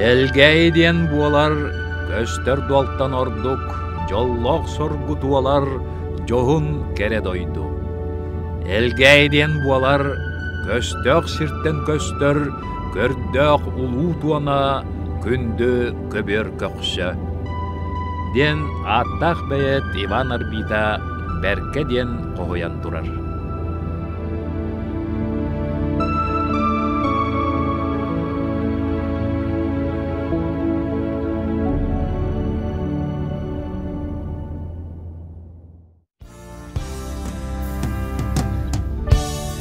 Элгээйи диэн буолар, көстөр дуолтан ордук, дьоллоох соргу туолар дьоһун кэрэ дойду. Элгээйи диэн буолар, көстөөх сиртэн көстөр, көрдөөх улуу туона, күндү көбүөр көхсө. Диэн ааттаах бэйэт Иван Арбита бэркэ диэн хоһуйан турар.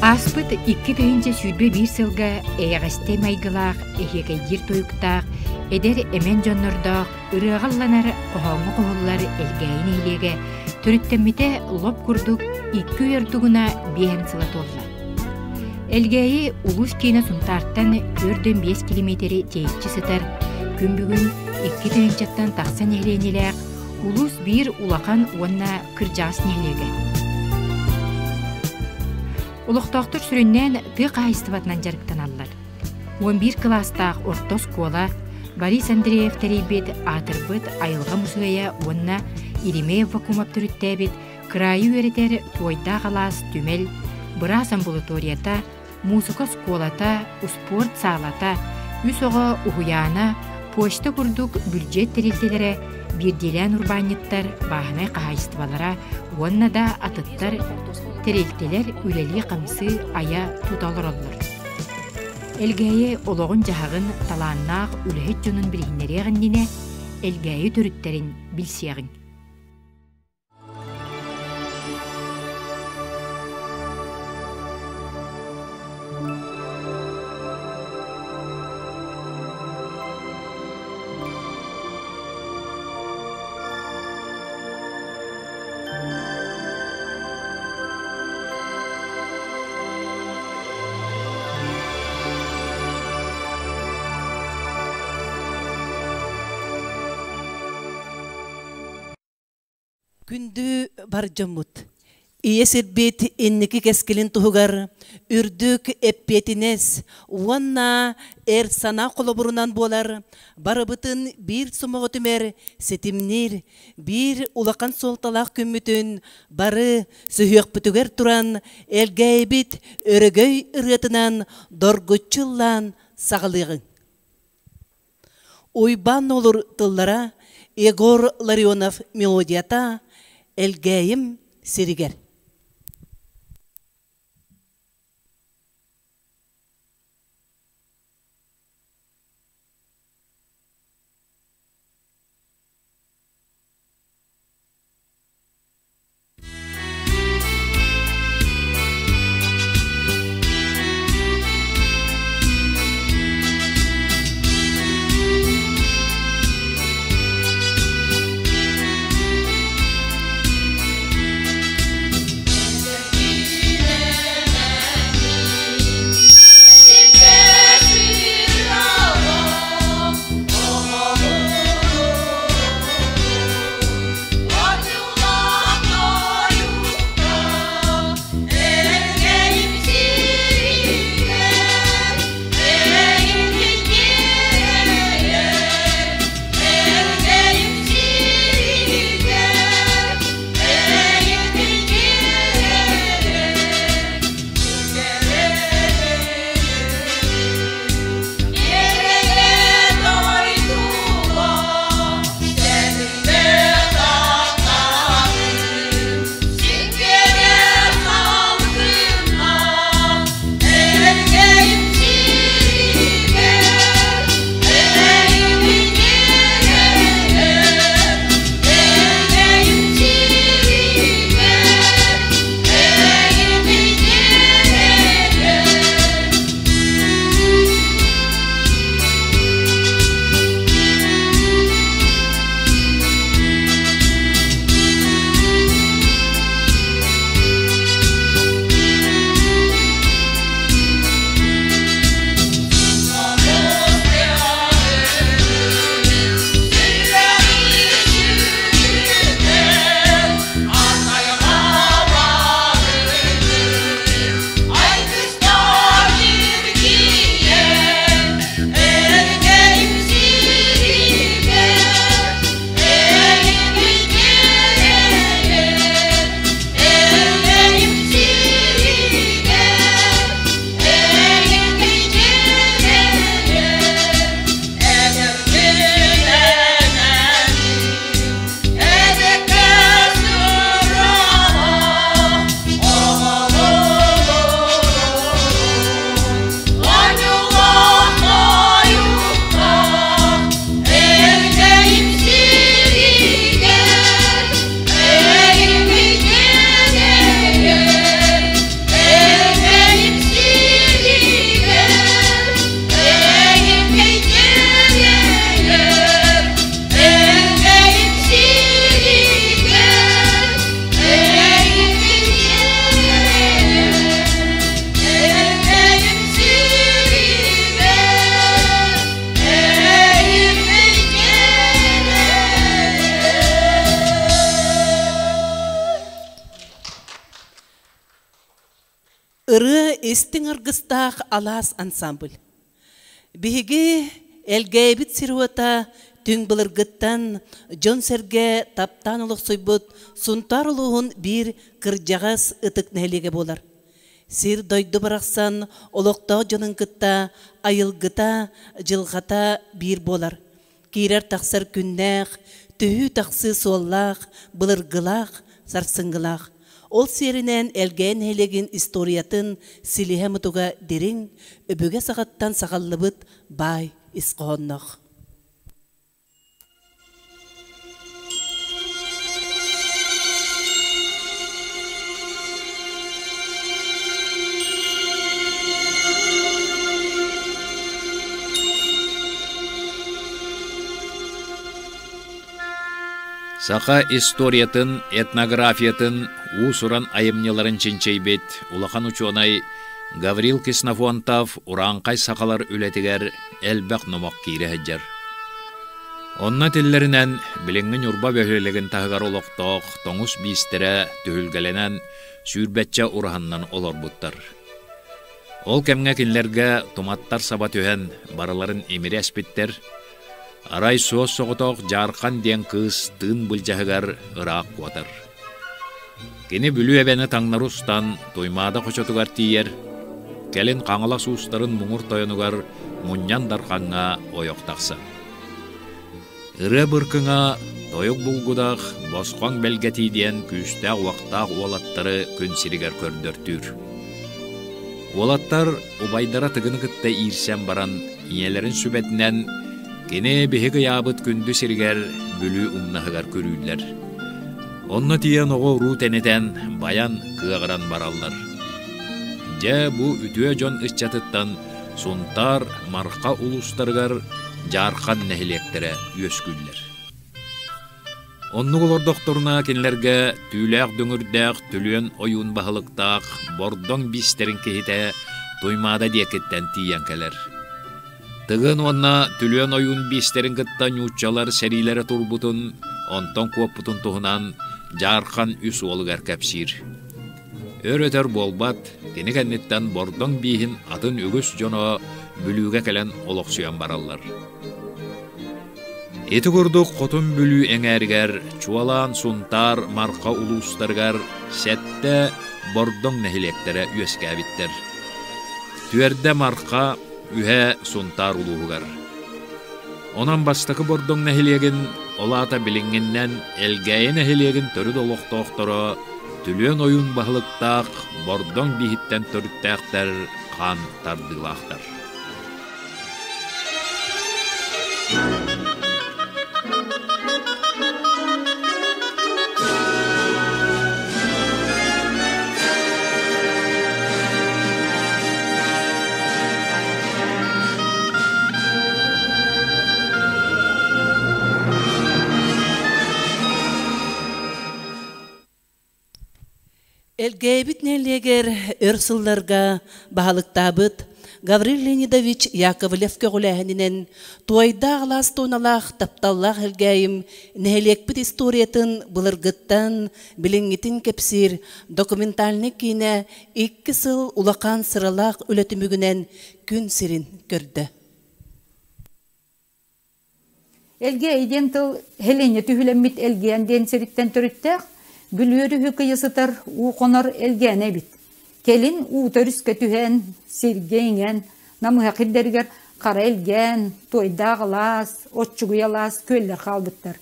Ааспыт 2021 сылга эйэҕэстэй майгылаах, эһиэкэйдиир тойуктаах, эдэр эмэн дьоннордоох, ырыаҕа ылланар, хоһооҥҥо хоһуллар Элгээйи нэһилиэгэ төрүттэммитэ лоп курдук икки ый ордугуна биэһэн сыла туолла. Элгээйи улуус киинэ Сунтаартан 4,5 килэмиэтири тэйиччи сытар, күн бүгүн икки тыһыынчаттан тахса нэһилиэнньэлээх улуус биир улахан уонна кырдьаҕас нэһилиэгэ. Олохтоохтор сүрүннээн тыа хаһаайыстыбатынан дьарыктаналлар. 11 кылаастаах орто оскуола, Борис Андреев тэрийбит аатырбыт айылҕа мусуойа уонна Еремей Аввакумов төрүттээбит кыраайы үөрэтэр Туойдаах алаас түмэл, быраас амбулаторията, муусука оскуолата, успуорт саалата, үс оҕо уһуйаана, почта курдук бүлдьүөт тэрилтэлэрэ, биирдиилээн урбаанньыттар, бааһынай хаһаайыстыбалара уонна да атыттар тэрилтэлэр үлэлии-хамсыы айа-тута олороллор. Элгээйи олоҕун-дьаһаҕын талааннаах үлэһит дьонун билиһиннэриэх иннинэ Элгээйи төрүттэрин билсиэҕиҥ. Күндү бар дьоммут! Ийэ сирбит инники кэскилин туһугар үрдүк эппиэтинэс уонна эр санаа холобурунан буолар барыбытын биир сомоҕо түмэр, ситимниир биир улахан суолталаах күммүтүн бары сүһүөхпүтүгэр туран Элгээйибит өрөгөй ырыатынан доргуччу ыллаан саҕалыаҕыҥ. Уйбаан Нуолур тыллара Егор Ларионов мелодията Элгээйим сиригэр. Ырыа истиҥ аргыстаах алаас ансамбль. Биһиги Элгээйбит сир-уота түҥ былыргыттан дьон-сэргэ таптаан олохсуйбут Сунтаар улууһун биир кырдьаҕас ытык нэһилиэгэ буолар. Сир-дойду барахсан олохтоох дьонун кытта айылгыта, дьылҕата биир буолар. Киирэр-тахсар күннээх, түһүү-тахсыы суоллаах, былыргылаах, сарсыҥҥылаах. Ол сиэринэн Элгээн нэһилиэгин историятын силиһэ-мутуга дириҥ, өбүгэ саҕаттан саҕаллыбыт баай ис хоһоонноох. Саха историятын, этнографиятын, уус-уран айымньыларын чинчийбит улахан учуонай Гаврил Ксенофонтов урааҥхай сахалар үлэтигэр элбэх номох киирэ сылдьар. Онно этиллэринэн, билиҥҥи Ньурба бөһүөлэгин таһыгар олохтоох тоҥус биистэрэ түһүлгэлэнэн сүүрбэччэ ураһаннан олорбуттар. Ол кэмҥэ кинилэргэ туматтар саба түһэн, барыларын имири эспиттэр. Арай суос-соҕотох Дьаархан диэн кыыс тыын былдьаһыгар ыраах куотар. Кини Бүлүү эбэни таҥнары устан Туймаада хочотугар тиийэр, кэлин Хаҥалас уустарын муҥур тойонугар Мунньан Дархаҥҥа ойох тахсар. Ырыа Быркыҥа, Тойук Булгудах, Босхоҥ Бэлгэтии диэн күүстээх-уохтаах уолаттары күн сиригэр көрдөртүүр. Уолаттар убайдара Тыгыны кытта иирсэн баран, ийэлэрин сүбэтинэн кини биһик ыйаабыт күндү сиригэр Бүлүү умнаһыгар күрүүллэр. Онно тиийэн оҕо-уруу тэнитэн, байан, кыаҕыран бараллар. Дьэ, бу үтүө дьон ыччатыттан Сунтаар, Марха улуустарыгар Дьаархан нэһилиэктэрэ үөскүүллэр. Оннук олордохторуна кинилэргэ түүлээх дүҥүрдээх Түлүөн ойуун баһылыктаах Бордоҥ биистэрин киһитэ Туймаада диэкиттэн тиийэн кэлэр. Тыгын уонна Түлүөн ойуун биистэрин кытта нууччалар сэриилэрэ турбутун, онтон куоппутун туһунан Дьаархан үс уолугар кэпсиир. Өр-өтөр буолбат, кини кэнниттэн Бордоҥ бииһин атын үгүс дьоно Бүлүүгэ кэлэн олохсуйан бараллар. Ити курдук Хотун Бүлүү эҥээригэр, чуолаан Сунтаар, Марха улуустарыгар сэттэ Бордоҥ нэһилиэктэрэ үөскээбиттэр. Түөрдэ Марха, үһэ Сунтаар улууһугар. Онон бастакы Бордоҥ нэһилиэгин, ол аата билиҥҥиннэн Элгээйи нэһилиэгин төрүт олохтоохторо Түлүөн ойуун баһылыктаах Бордоҥ бииһиттэн төрүттээхтэр хаан тардыылаахтар. Элгээйбит нэһилиэгэр өр сылларга баһылыктаабыт Гаврил Леонидович Яковлев көҕүлээһининэн Туойдаах алаас туоналаах тапталлаах Элгээйим нэһилиэкпит историятын былыргыттан билиҥҥитин кэпсиир документальнай киинэ икки сыл улахан сыралаах үлэ түмүгүнэн күн сирин көрдө. Элгээйи диэн тыл Һэлиэнньэ түһүлэммит Элгээн диэн сириттэн төрүттээх, Бүлүү өрүһү кыйа сытар уу хонор Элгээнэ эбит. Кэлин уута өрүскэ түһэн, сиргэ иҥэн, намыһах ирдэригэр Хара Элгээн, Туойдаах алаас, Оччугуй алаас күөллэр хаалбыттар.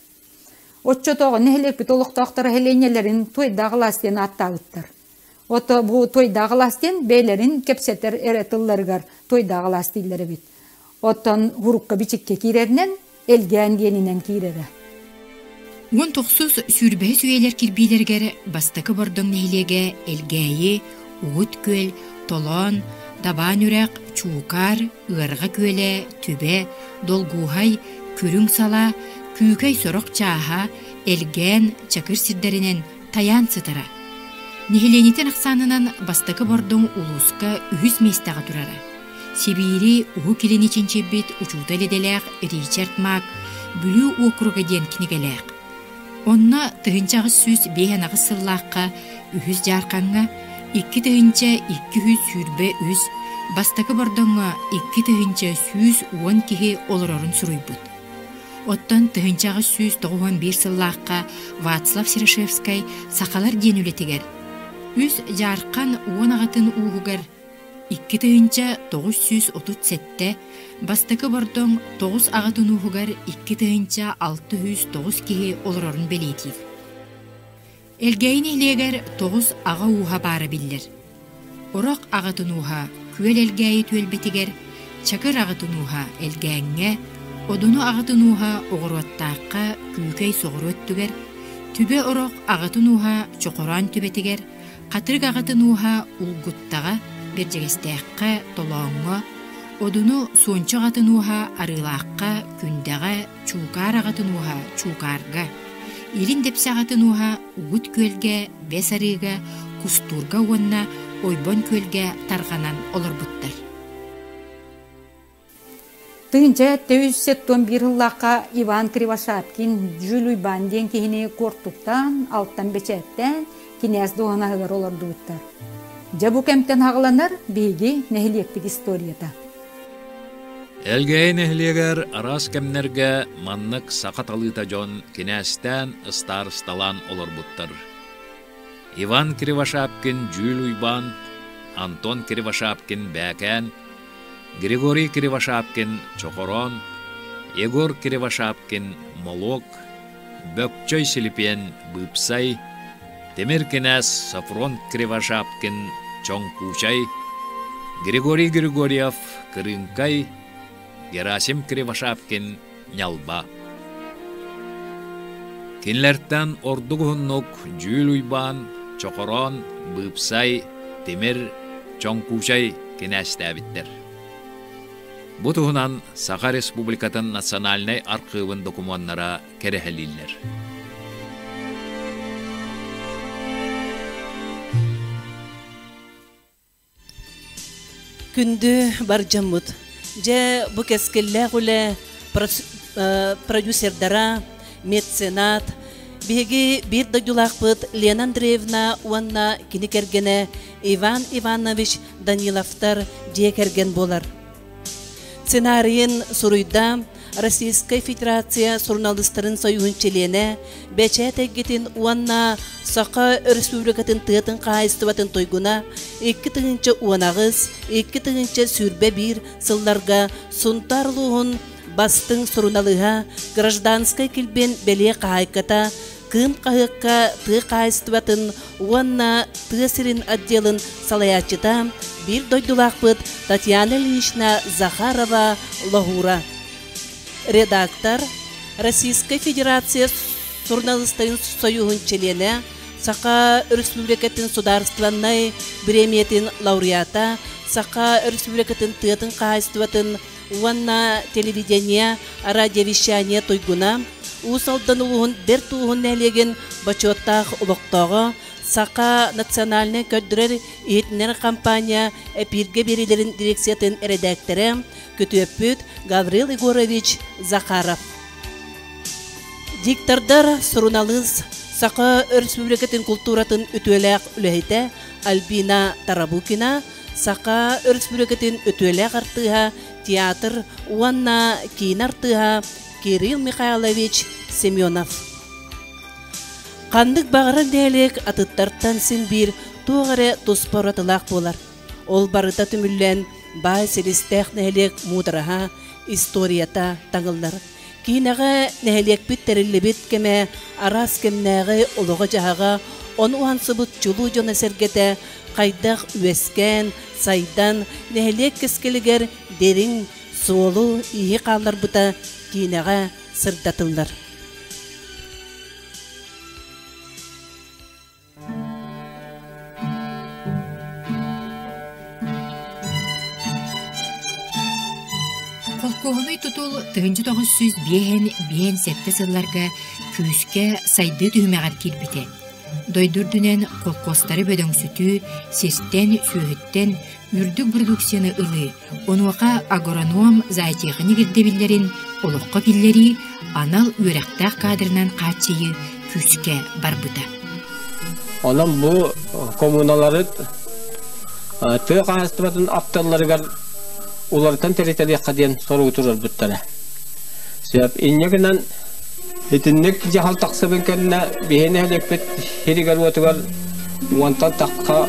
Оччотооҕу нэһилиэкпит олохтоохторо һэлиэнньэлэрин Туойдаах алаас диэн ааттаабыттар. Ото бу Туойдаах алаас диэн бэйэлэрин кэпсэтэр эрэ тылларыгар Туойдаах алаас дииллэр эбит. Оттон урукка-бичиккэ киирэринэн Элгээн диэнинэн киирэрэ. Уон тохсус сүүрбэһис үйэлэр кирбиилэригэр Бастакы Бордоҥ нэһилиэгэ Элгээйи, Угут Күөл, Толоон, Дабаан үрэх, Чуукаар, Ыарҕа күөлэ, Түбэ, Долгууһай, Күрүҥ Сала, Күүкэй сорох чааһа, Элгээн, Чакыр сирдэринэн тайаан сытара. Нэһилиэнньэтин ахсаанынан Бастакы Бордоҥ улууска үһүс миэстэҕэ турара. Сибиири Уһук Илини чинчийбит учуутал идэлээх Ричард Мак «Бүлүү уокуруга» диэн кинигэлээх. Онно 1858 сыллаахха үһүс дьаархаҥҥа 2223, Бастакы Бордоҥҥо 2110 киһи олорорун суруйбут. Оттон 1891 сыллаахха Вацлав Серошевскай «Сахалар» диэн үлэтигэр үс Дьаархан уон аҕатын ууһугар 2937, Бастакы Бордоҥ тоҕус аҕатын ууһугар 2609 киһи олорорун бэлиэтиир. Элгээйи нэһилиэгэр тоҕус аҕа ууһа баара биллэр. Орох аҕатын ууһа Күөл Элгээйи түөлбэтигэр, Чакыр аҕатын ууһа Элгээҥҥэ, Одуну аҕатын ууһа Оҕуруоттаахха Күүкэй соҕуруу өттүгэр, Түбэ Орох аҕатын ууһа Чохороон түбэтигэр, Хатырык аҕатын ууһа Улгуттаҕа, Бэрдьигэстээххэ, Толооҥҥо, Одуну Суонча аҕатын ууһа Арыылаахха, Күндэҕэ, Чуукаар аҕатын ууһа Чуукаарга, Илин Дэпсэ аҕатын ууһа Угут Күөлгэ, Бэс Арыыга, Кустуурга уонна Ойбон Күөлгэ тарҕанан олорбуттар. Тыһыынча 971 сыллаахха Иван Кривошапкин Дьүл Уйбаан диэн киһини куортуктаан, алтан бэчээттээн, кинээс дуоһунаһыгар олордубуттар. Дьэ бу кэмтэн аҕаланар биһиги нэһилиэкпит историята. Элгээйи нэһилиэгэр араас кэмнэргэ маннык саха талыыта дьон кинээстээн, ыстаарысталаан олорбуттар. Иван Кривошапкин Дьүүл Уйбаан, Антон Кривошапкин Бээкээн, Григорий Кривошапкин Чохороон, Егор Кривошапкин Молуок, Бөкчөй Силипиэн Быыпсай, Тимир кинээс Софрон Кривошапкин Чоҥкуучай, Григорий Григорьев Кырыыҥкай, Герасим Кривошапкин Ньалба. Кинилэртэн ордук уһуннук Дьүүл Уйбаан, Чохороон, Быыпсай, Тимир, Чоҥкуучай кинээстээбиттэр. Бу туһунан Саха Республикатын национальнай архыыбын докумуоннара кэрэһэлииллэр. Күндү бар дьоммут, дьэ бу кэскиллээх үлэ продюсердара, меценат, биһиги биир дойдулаахпыт Лена Андреевна уонна кини кэргэнэ Иван Иванович Даниловтар дьиэ кэргэн буолар. Сценарийын суруйда Российскай Федерация суруналыыстарын союһун чилиэнэ, бэчээт эйгэтин уонна Саха Өрөспүүбүлүкэтин тыатын хаһаайыстыбатын туйгуна 2018, 2021 сылларга Сунтаар улууһун бастыҥ суруналыыһа, гражданскай килбиэн бэлиэ хаһаайката, Кыым хаһыакка тыа хаһаайыстыбатын уонна тыа сирин отделын салайааччыта, биир дойдулаахпыт Татьяна Ильинична Захарова Лоһуура. Редактор, Российскай Федерация суруналыыстарын союһун чилиэнэ, Саха Өрөспүүбүлүкэтин судаарыстыбаннай бириэмийэтин лауреата, Саха Өрөспүүбүлүкэтин тыатын хаһаайыстыбатын уонна телевидение, радиовещание туйгуна, Уус Алдан улууһун Бэрт Ууһун нэһилиэгин бочуоттаах олохтооҕо, Саха национальнай көрдөрөр иһитиннэрэр компания эпииргэ биэриилэрин дирекциятын эрэдээктэрэ, күтүөппүт Гаврил Егорович Захаров. Диктордар, суруналыыс, Саха Өрөспүүбүлүкэтин култууратын үтүөлээх үлэһитэ Альбина Тарабукина, Саха Өрөспүүбүлүкэтин үтүөлээх артыыһа, театр уонна киинэ артыыһа Кирилл Михайлович Семенов. Ханнык баҕарар нэһилиэк атыттартан син биир туох эрэ туспа уратылаах буолар. Ол барыта түмүллэн баай силистээх нэһилиэк муудараһа, историята таҥыллар. Киинэҕэ нэһилиэкпит тэриллибит кэмэ араас кэмнээҕи олоҕо-дьаһаҕа, ону уһансыбыт чулуу дьоно-сэргэтэ хайдах үөскээн, сайдан, нэһилиэк кэскилигэр дириҥ суолу-ииһи хаалларбыта киинэҕэ сырдатыллар. Холкуоһунай тутул 1905-57 сылларга күүскэ сайдыы түһүмэҕэр киирбитэ. Дойду үрдүнэн холкуостары бөдөҥсүтүү, сиртэн, сүөһүттэн үрдүк продукцияны ылыы, онуоха агроном, зоотехник ирдэбиллэрин олоххо киллэрии, анал үөрэхтээх кадрынан хааччыйыы күүскэ барбыта. Онон бу коммуналары Тыа хаһаайыстыбатын апталларыгар уларытан тэритэлиэххэ диэн соругу турарбыттара. Сөп. Инньэ гынан итинник дьаһал тахсыбын кэннэ биһи нэһилиэкпит сиригэр-уотугар уонтан тахха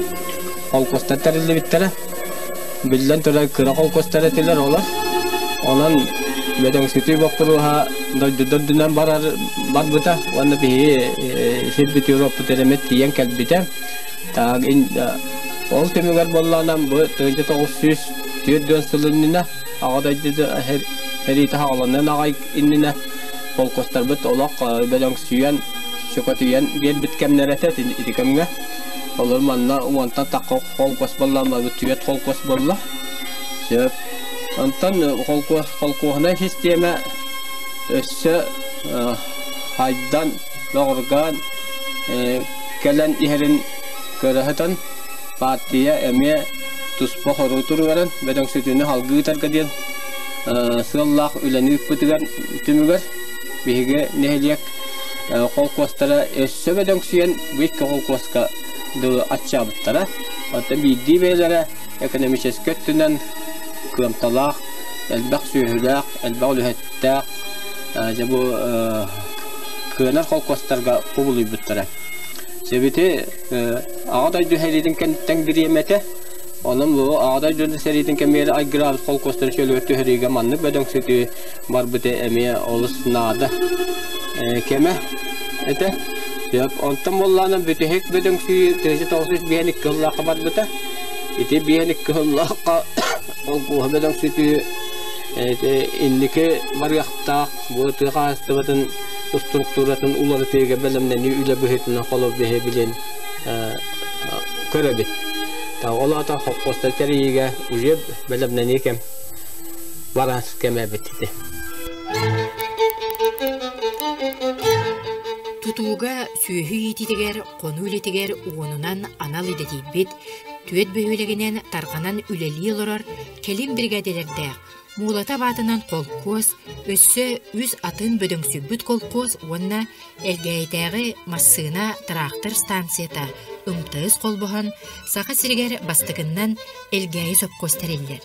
холкуостар тэриллибиттэрэ. Биллэн турар, кыра холкуостар этилэр олор. Онон бөдөҥсүтүү боппуруоһа дойду дойдунан барар барбыта уонна биһиги сирбит Европпут эрэмэ тиийэн кэлбитэ. Ол түмүгэр буоллаҕына бу 1944 сыл иннинэ Аҕа дойду сэриитэ саҕаланыан аҕай иннинэ холкуостарбыт олох бөдөҥсүйэн, чөкөтүйэн биэрбит кэмнэрэ этэ ити кэмҥэ. Олор манна уонтан тахха холкуос буолла, түөрт холкуос буолла. Сөп. Онтон холкуос холкуоһунай систиэмэ өссө хайдан, бөҕөргөөн кэлэн иһэрин көрө сытан партия эмиэ туспа хоруу туруоран бөдөҥсүтүүнү салгыы ыытарга диэн сыаллаах үлэни ыыппытыгар түмүгэр биһиги нэһилиэк холкуостара өссө бөдөҥсүйэн бу икки холкуоска дылы аччаабыттара. Оттон биирдии бэйэлэрэ экономическай өттүнэн кыамталаах, элбэх сүөһүлээх, элбэх үлэһиттээх дьэ бу кыанар холкуостарга кубулуйбуттара. Себити Аҕа дойду сэриитин кэнниттэн бириэмэтэ, онон бу Аҕа дойду сэриитин кэмигэр айгыраабыт холкуостары чөлүгэр түһэриигэ маннык бөдөҥсүтүү барбыта эмиэ олус наада кэмэ этэ. Онтон буоллаҕына бүтэһик бөдөҥсүйүү 1952 сыллаахха барбыта. Ити 52 сыллаахха холкуоһу бөдөҥсүтүү инники барыахтаах бу тыа хаһаайыстыбатын структуратын уларытыыга бэлэмнэнии үлэ быһыытынан холобур билин көрөбүт. Ол аата холкуостары тэрийиигэ уже бэлэмнэнии кэм барар кэмэ эбит ити. Тутууга сүөһү иитиитигэр, хонуу үлэтигэр уонунан анал идэтийбит, түөрт бөһүөлэгинэн тарҕанан үлэлии олорор кэлим биригээдэлэрдээх Муулата баатынан холкуос, өссө үс атын бөдөҥсүйбүт холкуос уонна Элгээйитээҕи массыына тыраахтыр станцията МТС холбоһон, Саха сиригэр бастакыннан Элгээйи сопхуос тэриллэр.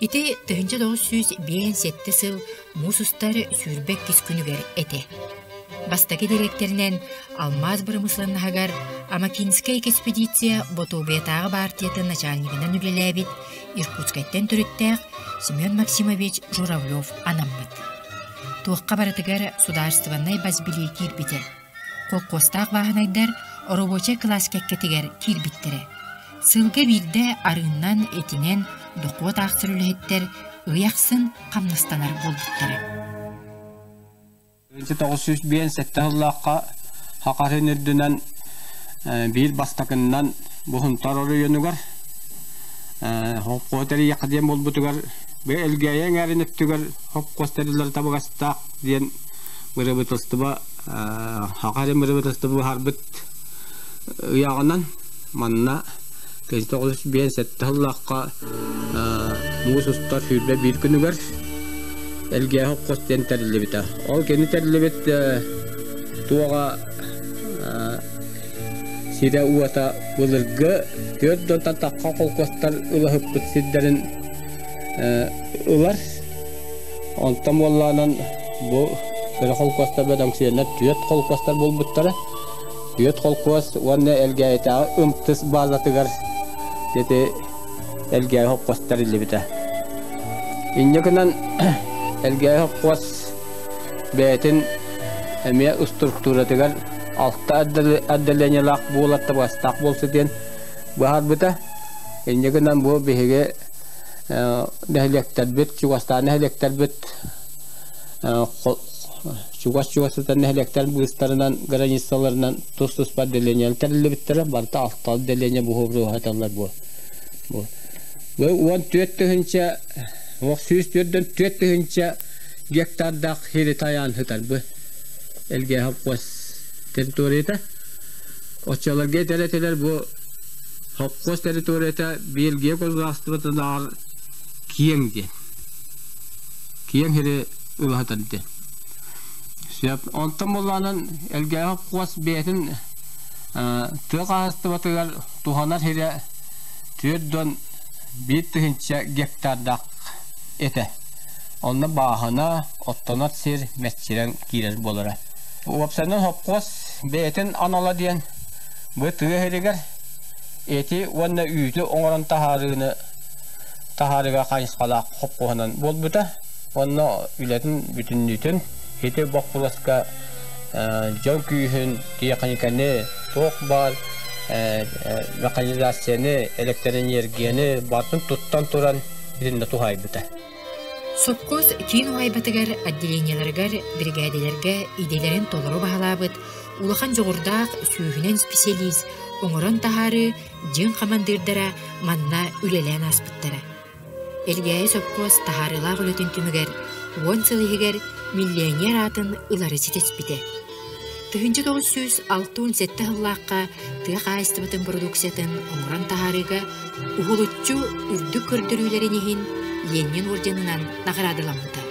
Ити 1957 сыл муус устар 22 күнүгэр этэ. Бастакы дириэктэринэн алмаас бырамыысыланнаһыгар Амакинскай экспедиция Ботуобуйатааҕы баартыйатын начальнигынан үлэлээбит Иркутскайтан төрүттээх Семен Максимович Журавлев анаммыт. Туохха барытыгар судаарыстыбаннай бас билии киирбитэ. Холкуостаах бааһынайдар оробуочай кылаас кэккэтигэр киирбиттэрэ. Сылга биирдэ арыыннан, этинэн дохуот аахсар үлэһиттэр ый ахсын хамнастанар буолбуттара. 957 сыллаахха Хахарын үрдүнэн биир бастакыннан бу Сунтаар оройуонугар Хоппуо тэрийиэххэ диэн буолбутугар бу Элгээйи эҥээрин өттүгэр хоппуос тэриллэр табыгастаах диэн бырабыыталыстыба Хахарын бырабыыталыстыба быһаарбыт ыйааҕынан манна 957 сыллаахха муус устар 21 күнүгэр Элгээһи хопхуос диэн тэриллибитэ. Ол кини тэриллибит туоҕа сирэ-уота былыргы түөрт донтон тахха холкуостар ылаһыппыт сирдэрин ылар. Онтон буоллаҕынан бу кыра холкуостар бөдөҥсүйэннэр түөрт холкуостар буолбуттара. Түөрт холкуос уонна Элгээйитээҕи ымтыс баазатыгар ити Элгээйи хоппуос тэриллибитэ. Инньэ гынан Элгээйи хоппуос бэйэтин эмиэ структуратыгар алта отделениелаах буолар табыгастаах буолсу диэн быһаарбыта. Инньэ гынан бу биһиги нэһилиэктэрбит, чугастаан нэһилиэктэрбит чугас-чугас сытар нэһилиэктэр быыстарынан, границаларынан тус-туспа отделениелар тэриллибиттэрэ. Барыта алта отделение буһуобуруһаталлар бу. Бу 14 тыһыынча, 144 тыһыынча гектардаах сири тайаан сытар бу Элгээһи хоппуос территорията. Оччолорго этэр бу хоппуос территорията Бельгия государствотынааҕар киэҥ диэн. Киэҥ сири ылаһытар диэн. Сөп. Онтон буоллаҕынан Элгээһи хоппуос бэйэтин тыа хаһаайыстыбатыгар туһанар сирэ. 41 тыһыынча гектардаах этэ. Онно бааһына, оттонор сир мэччирэҥ киирэр буолара. Уопсайынан сопхуос бэйэтин анала диэн бу тыа сиригэр эти уонна үүтү оҥорон таһаарыыны таһаарыыга хайысхалаах сопхуоһунан буолбута. Уонна үлэтин бүтүннүүтүн ити боппуруоска дьон күүһүн, тиэхиньикэни, туох баар механизацияны, электроэнергияны барытын туттан туран итиннэ туһаайбыта. Сопхуос киин уһаайбатыгар отделениеларыгар, биригээдэлэргэ идэлэрин толору баһылаабыт улахан дьоҕурдаах сүүһүнэн специалист оҥорон таһаарыы дьиҥ хамандыырдара манна үлэлээн ааспыттара. Элгээйи сопхуос таһаарыылаах үлэтин түмүгэр уон сыл иһигэр миллионер аатын ылары ситиспитэ. 1967 сыллаахха тыа хаһаайыстыбатын продукциятын оҥорон таһаарыыга уһулуччу үрдүк көрдөрүүлэрин иһин Ленин орденынан наҕараадаламмыта.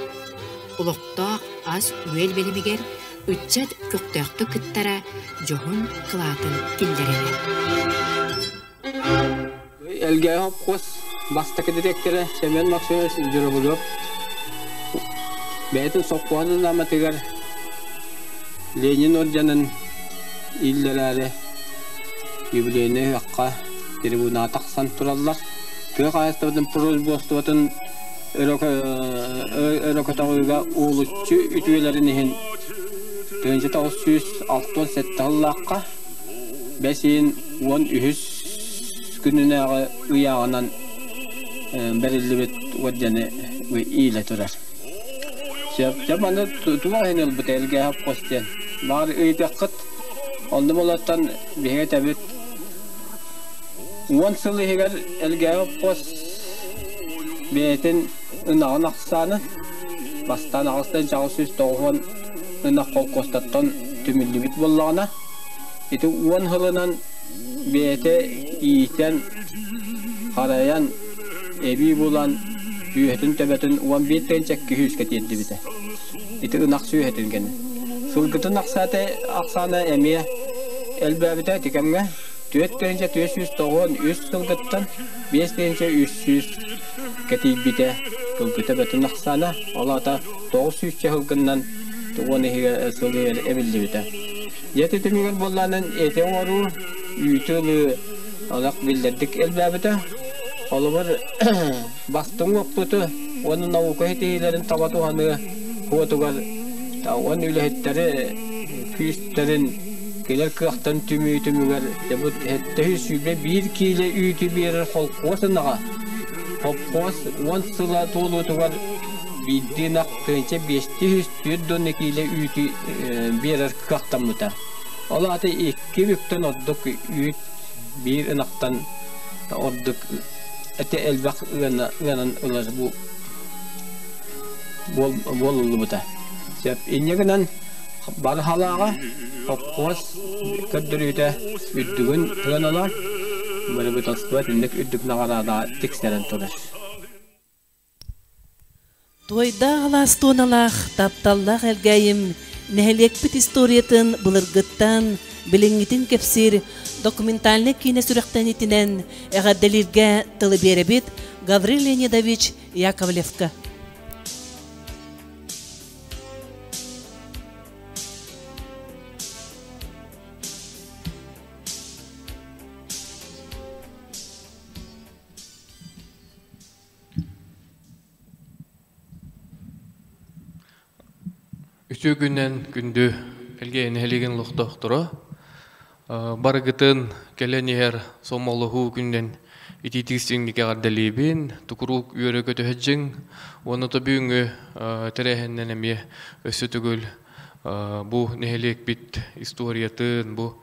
Олохтоох ас-үөл бэлэмигэр ыччат көхтөөхтүк кыттара дьоһун кылаатын киллэрэрэ. Элгээйи хопхуос бастакы дириэктэрэ Семен Максимович Журавлев бэйэтин сопхуоһун ааматыгар Ленин орденын ииллэрээри юбилейнай ыһыахха трибунаҕа тахсан тураллар. Тыа хаһаайыстыбатын производствотын өрө көтөҕүүгэ уһулуччу үтүөлэрин иһин 1967 сыллаахха бэс ыйын уон үһүс күнүнээҕи ыйааҕынан бэриллибит ордены иилэ турар. Сөп маны туох иһин ылбыта Элгээһэп хос диэн. Баҕар ыйытыаххыт. Онно болоттон биһиги этэбит уон сыл иһигэр Элгээһэп хос бэйэтин ынаҕын ахсааны бастаан аҕыстан 890 ынах холкуостартан түмүллүбүт буоллаҕына ити уон сылынан бэйэтэ иитэн, харайан, эбии булан, сүөһүтүн төбөтүн уон биир тыһыынча күүскэ тиэрдибитэ. Ити ынах сүөһүтүн кэннэ. Сылгытын ахсаата ахсаана эмиэ элбээбитэ ити кэмҥэ 4493 сылгыттан 5300 кэтийбитэ. Сылгы төбөтүн ахсаана, ол аата 900 сылгыннан уон иһигэр сыл иһигэр эбиллибитэ. Дьэ түмүгэр буоллаанан эти оҥоруу, үүтү ылыы олох биллэрдик элбээбитэ. Холобур, бастыҥ уоппуту уонна наука ситиһиилэрин таба туһаныы уотугар уонна үлэһиттэри күүстэрин кэлэр кыахтан түмүү түмүгэр 721 киилэ үүтү биэрэр холкуос ынаҕа Холкуос уон сыла туолуутугар биирдии ынах тыһыынча биэстии үс түөрт уон киилэ үүтү биэрэр кыахтаммыта. Ол аата икки бүктэн ордук үүт биир ынахтан ордук этэ элбэх ыанан ылар буолуллубута. Сөп. Инньэ гынан бары халааҕа холкуос көрдөрүүтэ үрдүгүн сыаналаан, бырабыыталыстыба итинник үрдүк наҕараадаҕа тиксэрэн турар. Туойдаах алаас туоналаах, тапталлаах Элгээйим нэһилиэкпит историятын былыргыттан билиҥҥитин кэпсиир документальнай киинэ сүрэхтэниитинэн эҕэрдэлииргэ тылы биэрэбит Гаврил Леонидович Яковлевка. Үтүө күннэн күндү Элгээйи нэһилиэгин олохтоохторо барыгытын кэлэн иһэр сомоҕолоһуу күнүнэн итиитик истиҥник эҕэрдэлиибин, тукурук үөрэ көтөһөдьиҥ уонна тобүүҥҥү тэрээһиннэн эмиэ өссө төгүл бу нэһилиэкпит историятын, бу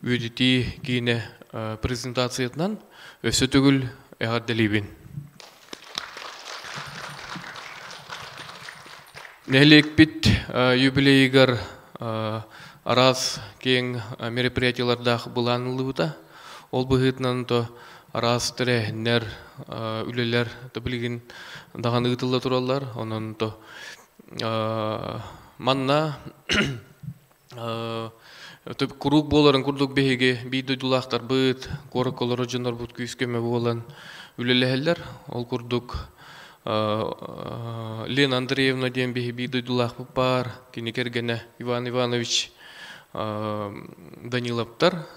үөдүтии киинэ презентациятынан өссө төгүл эҕэрдэлиибин. Нэһилиэкпит юбилейыгар араас киэҥ мероприятиелардаах былааныллыбыта. Ол быһыытынан то араас тэрээһиннэр, үлэлэр то билигин даҕаны ыытылла тураллар. Онон то манна Куруук буоларын курдук биһиги биир дойдулаахтарбыт, куоракка олорор дьоннорбут күүс-көмө буолан үлэлэһэллэр. Ол курдук Лена Андреевна диэн биһи биир дойдулаахпыт баар, кини кэргэнэ Иван Иванович Даниловтар.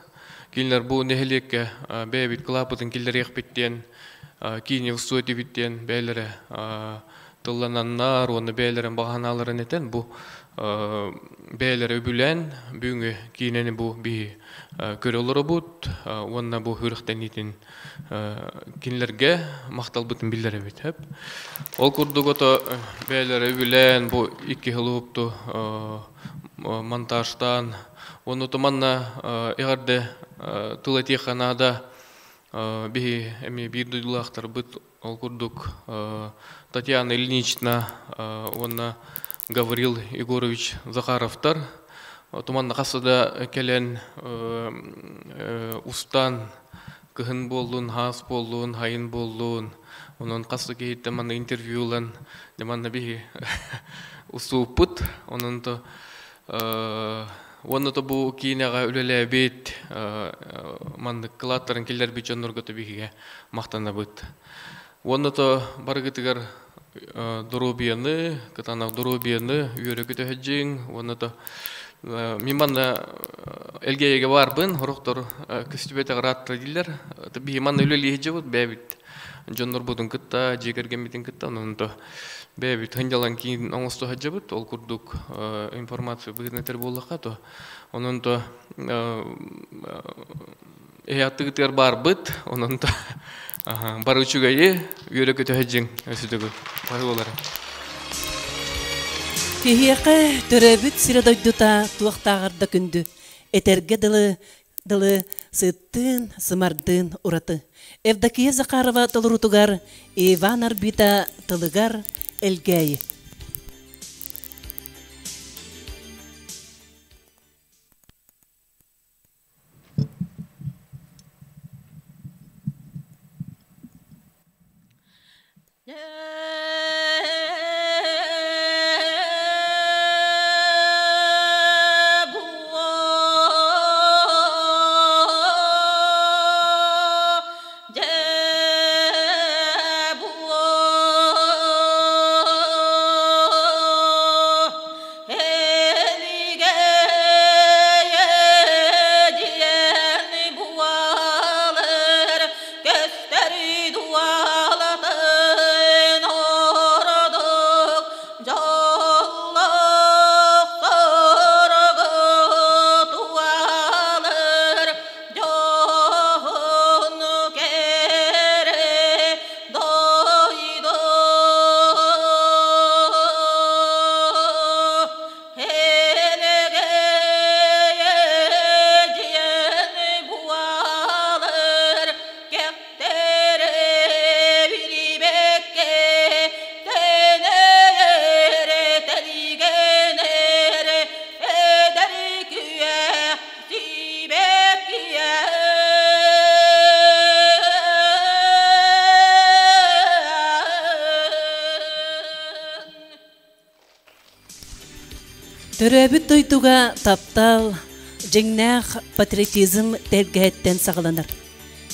Кинилэр бу нэһилиэккэ бэйэбит кылааппытын киллэриэхпит диэн, киини устуо этибит диэн бэйэлэрэ тыллананнар уонна бэйэлэрин баҕа санааларын этэн бу бэйэлэрэ үбүлээн бүгүҥҥү киинэни бу биһи көрө олоробут уонна бу үрэхтэниитин кинилэргэ махталбытын биллэрэбит. Ол курдук ото бэйэлэрэ үбүлээн бу икки сыл уһукту монтажтаан уонна манна эҕэрдэ тыл этиэххэ наада биһи эмиэ биир дойдулаахтарбыт Ол курдук Татьяна Ильинична уонна Гаврил Егорович Захаровтар туманна хасса да кэлэн устан кыһын буоллун, хаас буоллун, хайын буоллун, онон хас да киһиттэн манна интервью ылан, манна биһи устубуппут. Онон то уонна то бу киинэҕэ үлэлээбит маннык кылааттарын киллэрбит дьоннорго то биһигэ махтанабыт. Уонна то барыгытыгар доруобуйаны, кытаанах доруобуйаны үөрэ-көтө сылдьыҥ. Уонна то мин манна Элгээйигэ баарбын, сорохтор көстүбэтэх ыраатта дииллэр. Биһи манна үлэлии сылдьабыт, бэйэбит дьоннорбутун кытта, дьиэ кэргэммитин кытта, онон то бэйэбит сынньалаҥ киин оҥосто сылдьабыт. Ол курдук информация быһыытынан этэр буоллахха, то онон то Эһэттигитигэр баарбыт, онон бары үчүгэйи, үөрэ-көтө сылдьыҥ, өсүтүгү. Бары буолара. Киһиэхэ төрөөбүт сирэ-дойдута туохтааҕар да күндү. Этэргэ дылы, дылы сыттыын, сымардыын ураты. Евдокия Захарова толоруутугар Иван Арбита тылыгар Элгээйи. Төрөөбүт дойдуга таптал, дьиҥнээх патриотизм тэлгэһэттэн саҕаланар.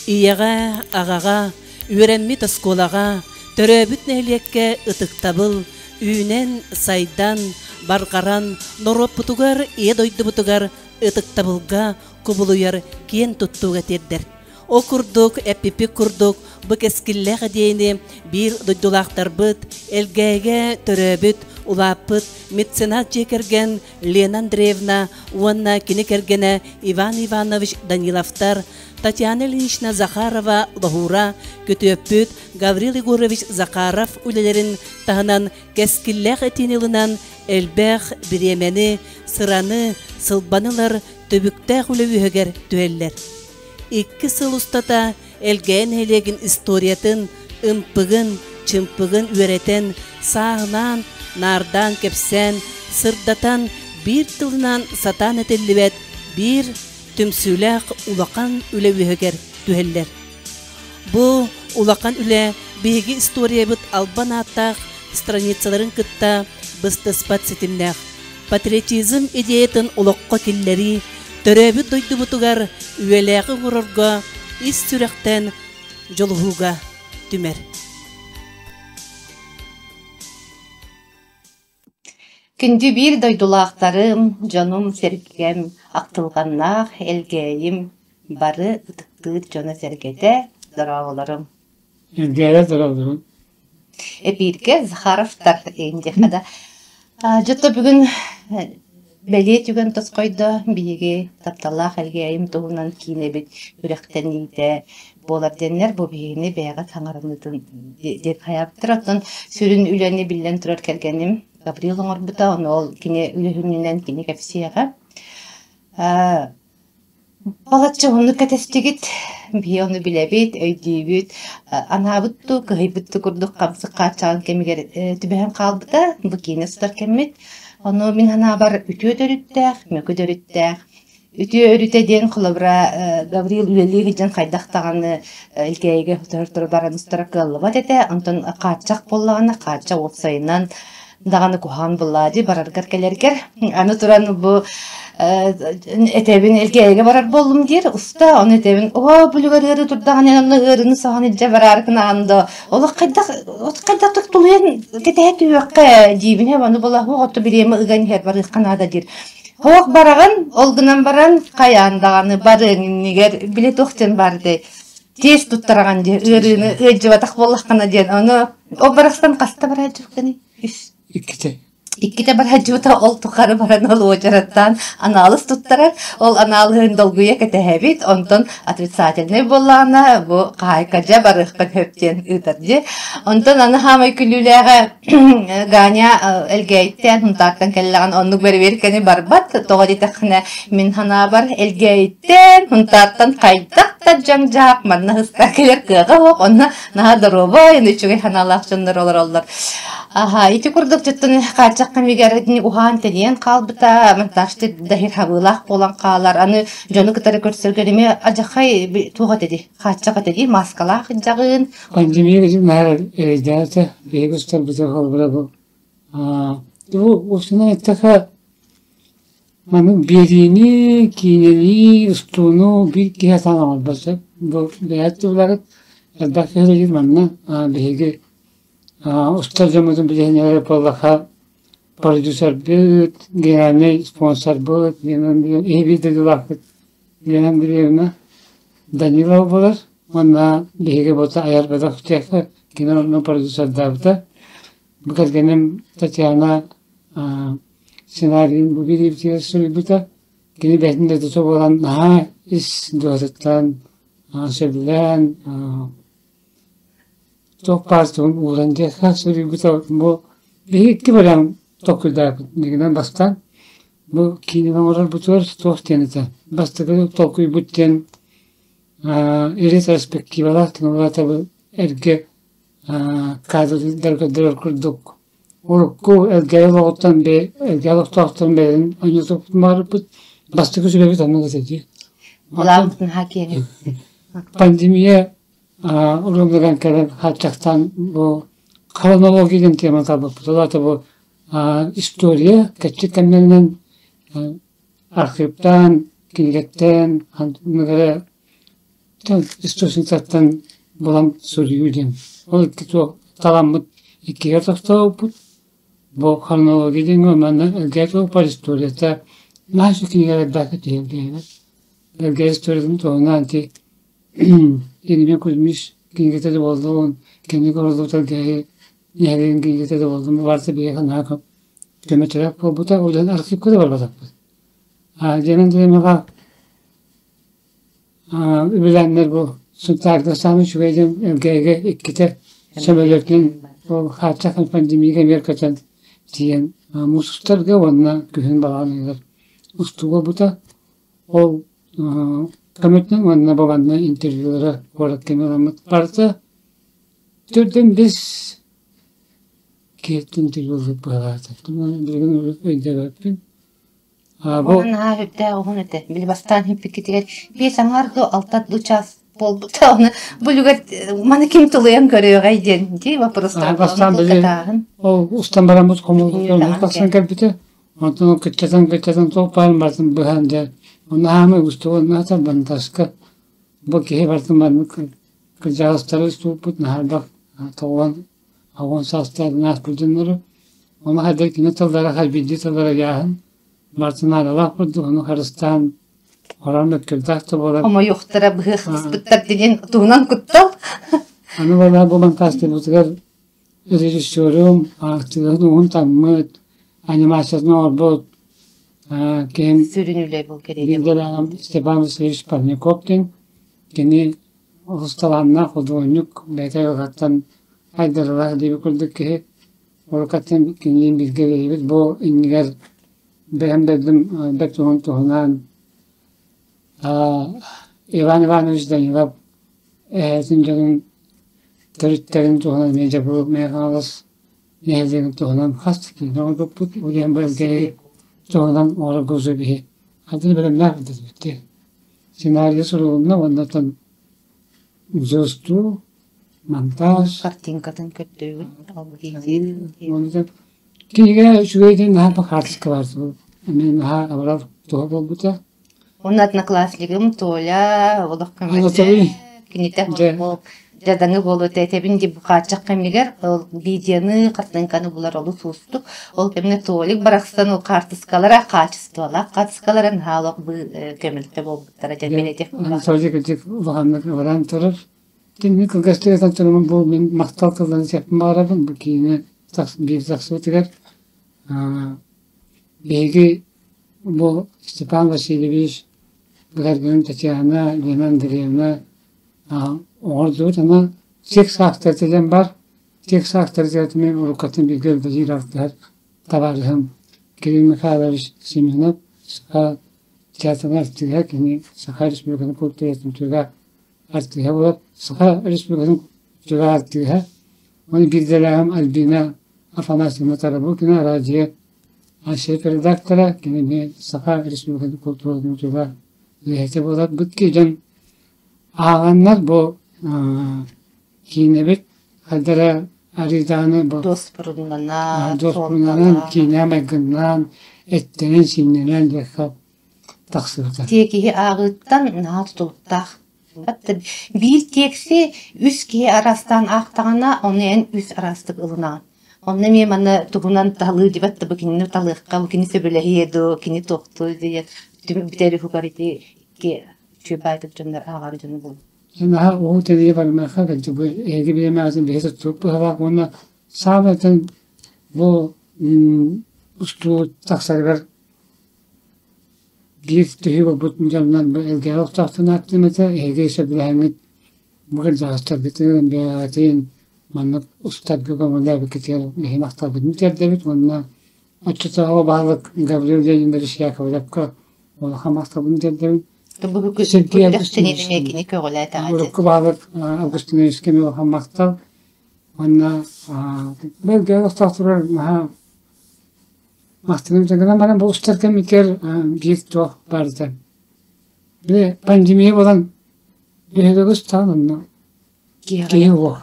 Ийэҕэ, аҕаҕа, үөрэммит оскуолаҕа, төрөөбүт нэһилиэккэ ытыктабыл үүнэн, сайдан, барҕаран, норуоппутугар, ийэ дойдубутугар ытыктабылга кубулуйар киэн туттууга тиэрдэр. Ол курдук, эппиппит курдук, бу кэскиллээх идиэйэни биир дойдулаахтарбыт, Элгээйигэ төрөөбүт, улааппыт меценат дьиэ кэргэн Лена Андреевна уонна кини кэргэнэ Иван Иванович Даниловтар, Татьяна Ильинична Захарова Лоһуура, күтүөппүт Гаврил Егорович Захаров үлэлэрин таһынан кэскиллээх этиини ылынан элбэх бириэмэни, сыраны, сылбаны ылар түбүктээх үлэ үөһүгэр түһэллэр. Икки сыл устата Элгээйи нэһилиэгин историятын, ымпыгын, чымпыгын үөрэтэн, сааһылаан, наардаан кэпсээн, сырдатан, биир тылынан сатаан этиллибэт биир түмсүүлээх улахан үлэ үөһүгэр түһэллэр. Бу улахан үлэ биһиги историябыт албан ааттаах страницаларын кытта быстыспат ситимнээх. Патриотизм идеятын олоххо киллэрии, Төрөөбүт дойдубутугар үйэлээҕи оҥорорго ис сүрэхтэн дьулуһууга түмэр. Күндү биир дойдулаахтарым, дьонум-сэргэм, ахтылҕаннаах Элгээйим бары ытыктыыр дьоно-сэргэтэ, дорооболорум. Элгээйэ дорооболорум. Эпииргэ Захаровтар диэххэ да. Дьото бүгүн бэлиэ түгэн тосхойдо биһиги тапталлаах Элгээйим туһунан киинэбит күрэхтэниитэ буолар диэннэр бу биһигини бэйэҕит саҥарыныытын диэн хайаабыттар. Оттон сүрүн үлэни биллэн турар кэргэним Гаврил оҥорбута, ону ол кини үлүһүнүнэн кини кэпсиэҕэ. Балачча уһуннук кэтэстигит, биһи ону билэбит, өйдүүбүт. Анаабыт дуу, кыһыйбыт дуу курдук хамсык хааччаҕын кэмигэр түбэһэн хаалбыта, бу киинэ сытар кэммит. Ону мин санаабар үтүө төрүттээх, мөкү төрүттээх. Үтүө өрүтэ диэн холобура Гаврил үлэлии сылдьан хайдах даҕаны Элгээйигэ сотору баран устара кыаллыбат этэ. Онтон хааччах буоллаҕына, хааччах уопсайынан даҕаны куһаҕан буллаа дии бараргар кэлэргэр. Аны туран бу этэбин Элгээйигэ барар буоллум диир уста ону этэбин оо бүлүгэр ыарыы турдаҕына онно ыарыыны соһон илдьэ бараары гынаҕын да олох хайдах хайдах тулуйан кэтэһэ түһүөххэ диибин һэ ону була суох отто бириэмэ ыган иһэр барыахха наада диир. Хоох бараҕын ол гынан баран хайаан даҕаны барыаҥ иннигэр били туох диэн баар этэй тиэс туттараҕын дии ыарыыны ыалдьыбатах буоллаххына диэн ону ол барахсан хаста барааччыккыный үс Иккитэ. Иккитэ барааччыбыта ол тухары баран ол уочараттаан анаалыс туттарар ол анаалыһын долгуйа кэтэһэбит онтон отрицательнай буоллаҕына бу хаһаайка дьэ барыаххын сөп диэн ыытар дии онтон аны хаамай күлүүлээҕэ Ганя Элгээйиттэн Хунтаартан кэллэҕин оннук бэрэбиэркэни барбат тоҕо диэтэххинэ мин санаабар Элгээйиттэн Хунтаартан хайдах да дьаҥ-дьаах манна сыста кэлэр кыаҕа суох онно наһаа доруобай үчүгэй санаалаах дьоннор олороллор Аха, ити курдук дьоттон хааччах кэмигэр уһаан тэнийэн хаалбыта, монтажты дахир хабыылаах буолан хаалар. Аны дьону кытары көрсөргөр эмиэ адьахай туох этэ дии, хааччах этэ дии, мааскалаах дьаҕыын. Пандемия наһаа эрэйдээтэ, биһиги устарбытыгар холобура бу бу устунан эттэххэ маны биэриини, киинэни, устууну биир киһи сатаан оҥорбот сөп. Бу бэйэт тылларыт элбэх киһи үлэлиир манна биһиги устар дьоммутун билиһиннэрэр буоллахха продюсербыт, генеральный спонсорбыт, эһиги дойдулаахпыт Елена Андреевна Данилова буолар уонна биһиги буолта айар бөлөх теха кини онно продюсердаабыта. Бу кэргэним Татьяна сценарийын бу бириибитигэр суруйбута. Кини бэйэтин дойдута буолан наһаа ис дууһатыттан сөбүлээн туох баар тугун ууран диэххэ суруйбута. Бу биһиги икки вариант толкуйдаабыт. Дигинэн бастаан бу киинэни оҥорорбутугар туох диэн этэ бастакы толкуйбут диэн ретроспективалаах бу эргэ кадрдар көрдөрөр курдук урукку эргэ олоҕуттан эргэ олохтоохтон бэйэлэрин ойнотуппут баарбыт бастакы сүбэбит оннук этэ дии. Пандемия уруллуган кэлэн хааччахтаан бу хронология диэн тема талбыппыт. Ол аата бу история кэччик кэмнэринэн архивтаан, кинигэттэн, эрэ источниктартан булан суруйуу диэн. Ол икки туох таламмыт иккигэ тохтообуппут. Бу хронология диэҥҥэ манна Элгээйи туох историята наһаа кинигэлэрдээх этиһэллэр. Элгээйи историятын туһунан ити Еремей Кузьмич кинигэтэ да буоллун, кини короллубут Элгээйи нэһилиэгин кинигэтэ да буоллун, барыта биһиэхэ наһаа көмө-тирэх буолбута, ол иһин архивка да барбатахпыт. Диэн Андреевнаҕа үбүлээннэр бу Сунтаарга саамай үчүгэй диэн Элгээйигэ иккитэ сөмөлүөтүнэн ол хааччах пандемия кэмигэр көтөн тиийэн муус устарга уонна күһүн балаҕан устуу буолбута. Ол көмөтүнэн уонна бу манна интервьюлара куорат кэми ыламмыт барыта төрдөн бис киһиттэн интервью быһалаата. Билигин өйдөөбөппүн. Бу наһаа сүрдээх уһун этэ. Били бастаан иһиппиккитигэр биэс аҥаар дуу, алта дуу чаас буолбута. Оны бу үлүгэр маны ким тулуйан көрүөҕэй диэн дии вопростар. Бастаан били ол устан бараммыт хомуллан тахсан кэлбитэ. Онтон кыччатан кыччатан туох баарын барытын быһан дьэ. Онно хаамай устугуннаата бантаска бу киһи барытын маннык кырдьаҕастары устубуппут наһаа тоҕуон аҕуон саастаах ааспыт дьоннору. Ону хайдах кини тыллара хас биирдии тыллара ыйааһын барытын наадалаах курдук ону харыстаан орон мөккүрдээх да буолар. Хомойуохтара быһыахтыспыттар диэн туһунан куттал. Аны буоллаҕа бу монтажтыыбытыгар режиссерум актыыһын уһун таҥмыт, анимациятын оҥорбут киһим Сүрүн үлэ бу кэриэтэ. Степан Васильевич Парников диэн кини олус талааннаах худуоһунньук, бэйэтэ айылҕаттан айдарылаах диэбит курдук киһи. Уруккаттан кинилиин бииргэ үлэлиибит. Бу иннигэр бэйэм дойдум бэрт уһун туһунан Иван Иванович Данилов эһэтин дьонун төрүттэрин туһунан эмиэ дьэ бу Мэҥэ Хаҥалас нэһилиэгин туһунан хас да киинэ оҥорбуппут. Уйан Бэлгэйи туһунан оҥорорго биһи хантан бэлэмнээх этибит. Сценарий сурулунна уонна оттон звезду, монтаж. Картинкатын көрдүүгүт. Кинигэ үчүгэй диэн наһаа бакаатыска баар. Эмиэ наһаа абырал туһа буолбута. Уонна одноклассникым Толя олох көмөтө кинитэ дьадаҥы буолуо этэбин дии хааччах кэмигэр ол видеоны хартыынканы булар олус уустук. Ол кэмҥэ Толик барахсан ол хаартыскалара хаачыстыбалаах хаартыскалара наһаа олох көмөлтө буолбуттара дьэ мин этих Анатолий кырдьык улаханнык ыбыран турар. Кинини кылгастык этэн турабын бу мин махтал тылларын сиэппин баҕарабын бу киинэ биир тахсыбытыгар биһиги Бу Степан Васильевич кэргэнин Татьяна, Лена Андреевна оҥордубут аны текст авторы диэн бар. Текст авторы диэн уруккатын бииргэ үлэлиир артыһар табаарыһым Кирилл Михайлович Семенов Саха театрын артыыһа, кини Саха Республикатын культуратын үтүөгэ артыыһа буолар. Саха Республикатын үтүөгэ артыыһа. Оны биирдэлээҕим Альбина Афанасьевна Тарабукина араадьыйа Шеф редактора кинини Саха Республикатын култууратын учуутала үлэһитэ буолар. Бу дьон ааҕаннар бу киинэбит хайдара арыйдааны бу дуоспуруннанан киинэ майгыннаан эттэнэн-сииннэнэн диэххэ тахсыбыта. Тиэкиһи ааҕыыттан наһаа тутулуктаах. Биир тиэкси үс киһи араастаан аахтаҕына, ону эн үс араастык ылынаҕын. Онно эмиэ манна тугунан талыы дибэт да бу кинини талыахха, бу кини сөбүлэһиэ дуу, кини туохтуу диэн бүтэр уһугар ити икки үчүгэй дьоннор ааҕар дьону булуу. Наһаа уһун тэнийэ барымыахха кэлдьи бу эһиги бириэмэҕитин биһи туттубут быһалаах уонна саамай бу устуу тахсарыгар биир төһүү буолбут дьонунан бу Элгээйи олохтоохтун ааттыым этэ эһиги сөбүлэһэҥҥит Бу кырдьаҕастарбытын, бэйэҕитин маннык устарга көҥүллээбиккитигэр биһи махталбытын тиэрдэбит уонна оччотооҕу баһылык Гаврил Леонидович Яковлевка улахан махталбын тиэрдэбин. Сергей Августинович урукку баһылык Августиновичка эмиэ улахан махтал. Уонна бэлгэ олохтоохторугар наһаа махтанабын гынан баран бу устар кэмигэр биир туох баарыта. Били пандемия буолан Биһиги устаан киһи уох.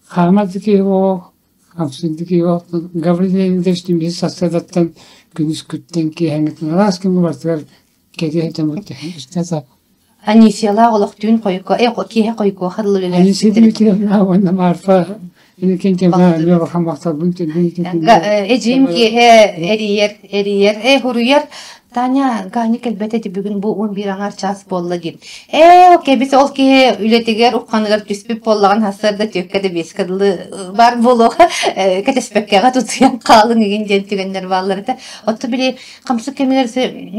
Хаамар да киһи уох, хамсыыр да киһи уох. Гаврил Леонидовичтыын биһи сарсыардаттан күнүскүттэн киэһэҥҥиттэн араас күҥҥэ барытыгар кэриэһ дьоммут устата Анисиялаах олох түүн хойукка, киэһэ хойукка хадылы Анисия Дмитриевна уонна Марфа Иннокентьевна улахан махталбын Эдьиим киэһэ эрийэр, эрийэр, хуруйар Таня, Ганя кэлбэт эти бүгүн бу 11 аҥар час буолла диир. Ээ, окей, біз ол киһи үлэтигэр ухханыгар түспүт буоллаҕын сарсыарда түөккэ да биэскэ дылы бар буолуоҕа кэтэспэккэҕэ тутуйан хаалыҥ игин диэн түгэннэр бааллар этэ. Отто били хамсык кэмигэр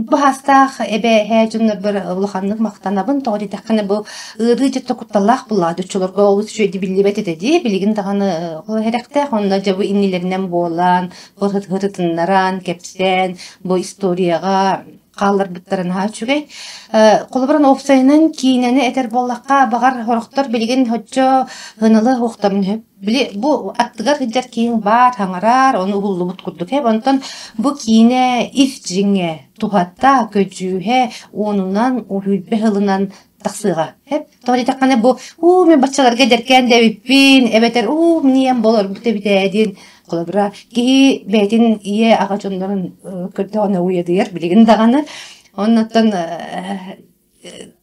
быһаастаах эбэ эһээ дьоннорбор улаханнык махтанабын. Тоҕо диэтэххинэ бу ыарыы дьэ кутталлаах буллаҕа оччолорго олус үчүгэйдик биллибэт этэ дии. Билигин даҕаны ол эрэхтээх онно дьэ бу иннилэринэн буолан ырытыннаран, кэпсээн, бу историяҕа хаалларбыттара наһаа үчүгэй. Холобурун уопсайынан киинэни этэр буоллахха, баҕар сорохтор билигин оччо ыналы уохтарын сөп. Били бу аттыгар сылдьар киин баар, хаҥарар, ону уһуллубут курдук ээ. Онтон бу киинэ ис дьиҥэ, туһата, көдьүүһэ уонунан, уһуйбэ сылынан тахсыаҕа. Эп, тоҕо диэтэххинэ бу уу мин баччаларга эдэркээн да эбиппин, эбэтэр уу мин ийэм болорбут эбит ээ диэн холобура киһи бэйэтин ийэ аҕа дьоннорун көрдөҕүнэ уйадыйар билигин даҕаны. Оннуттан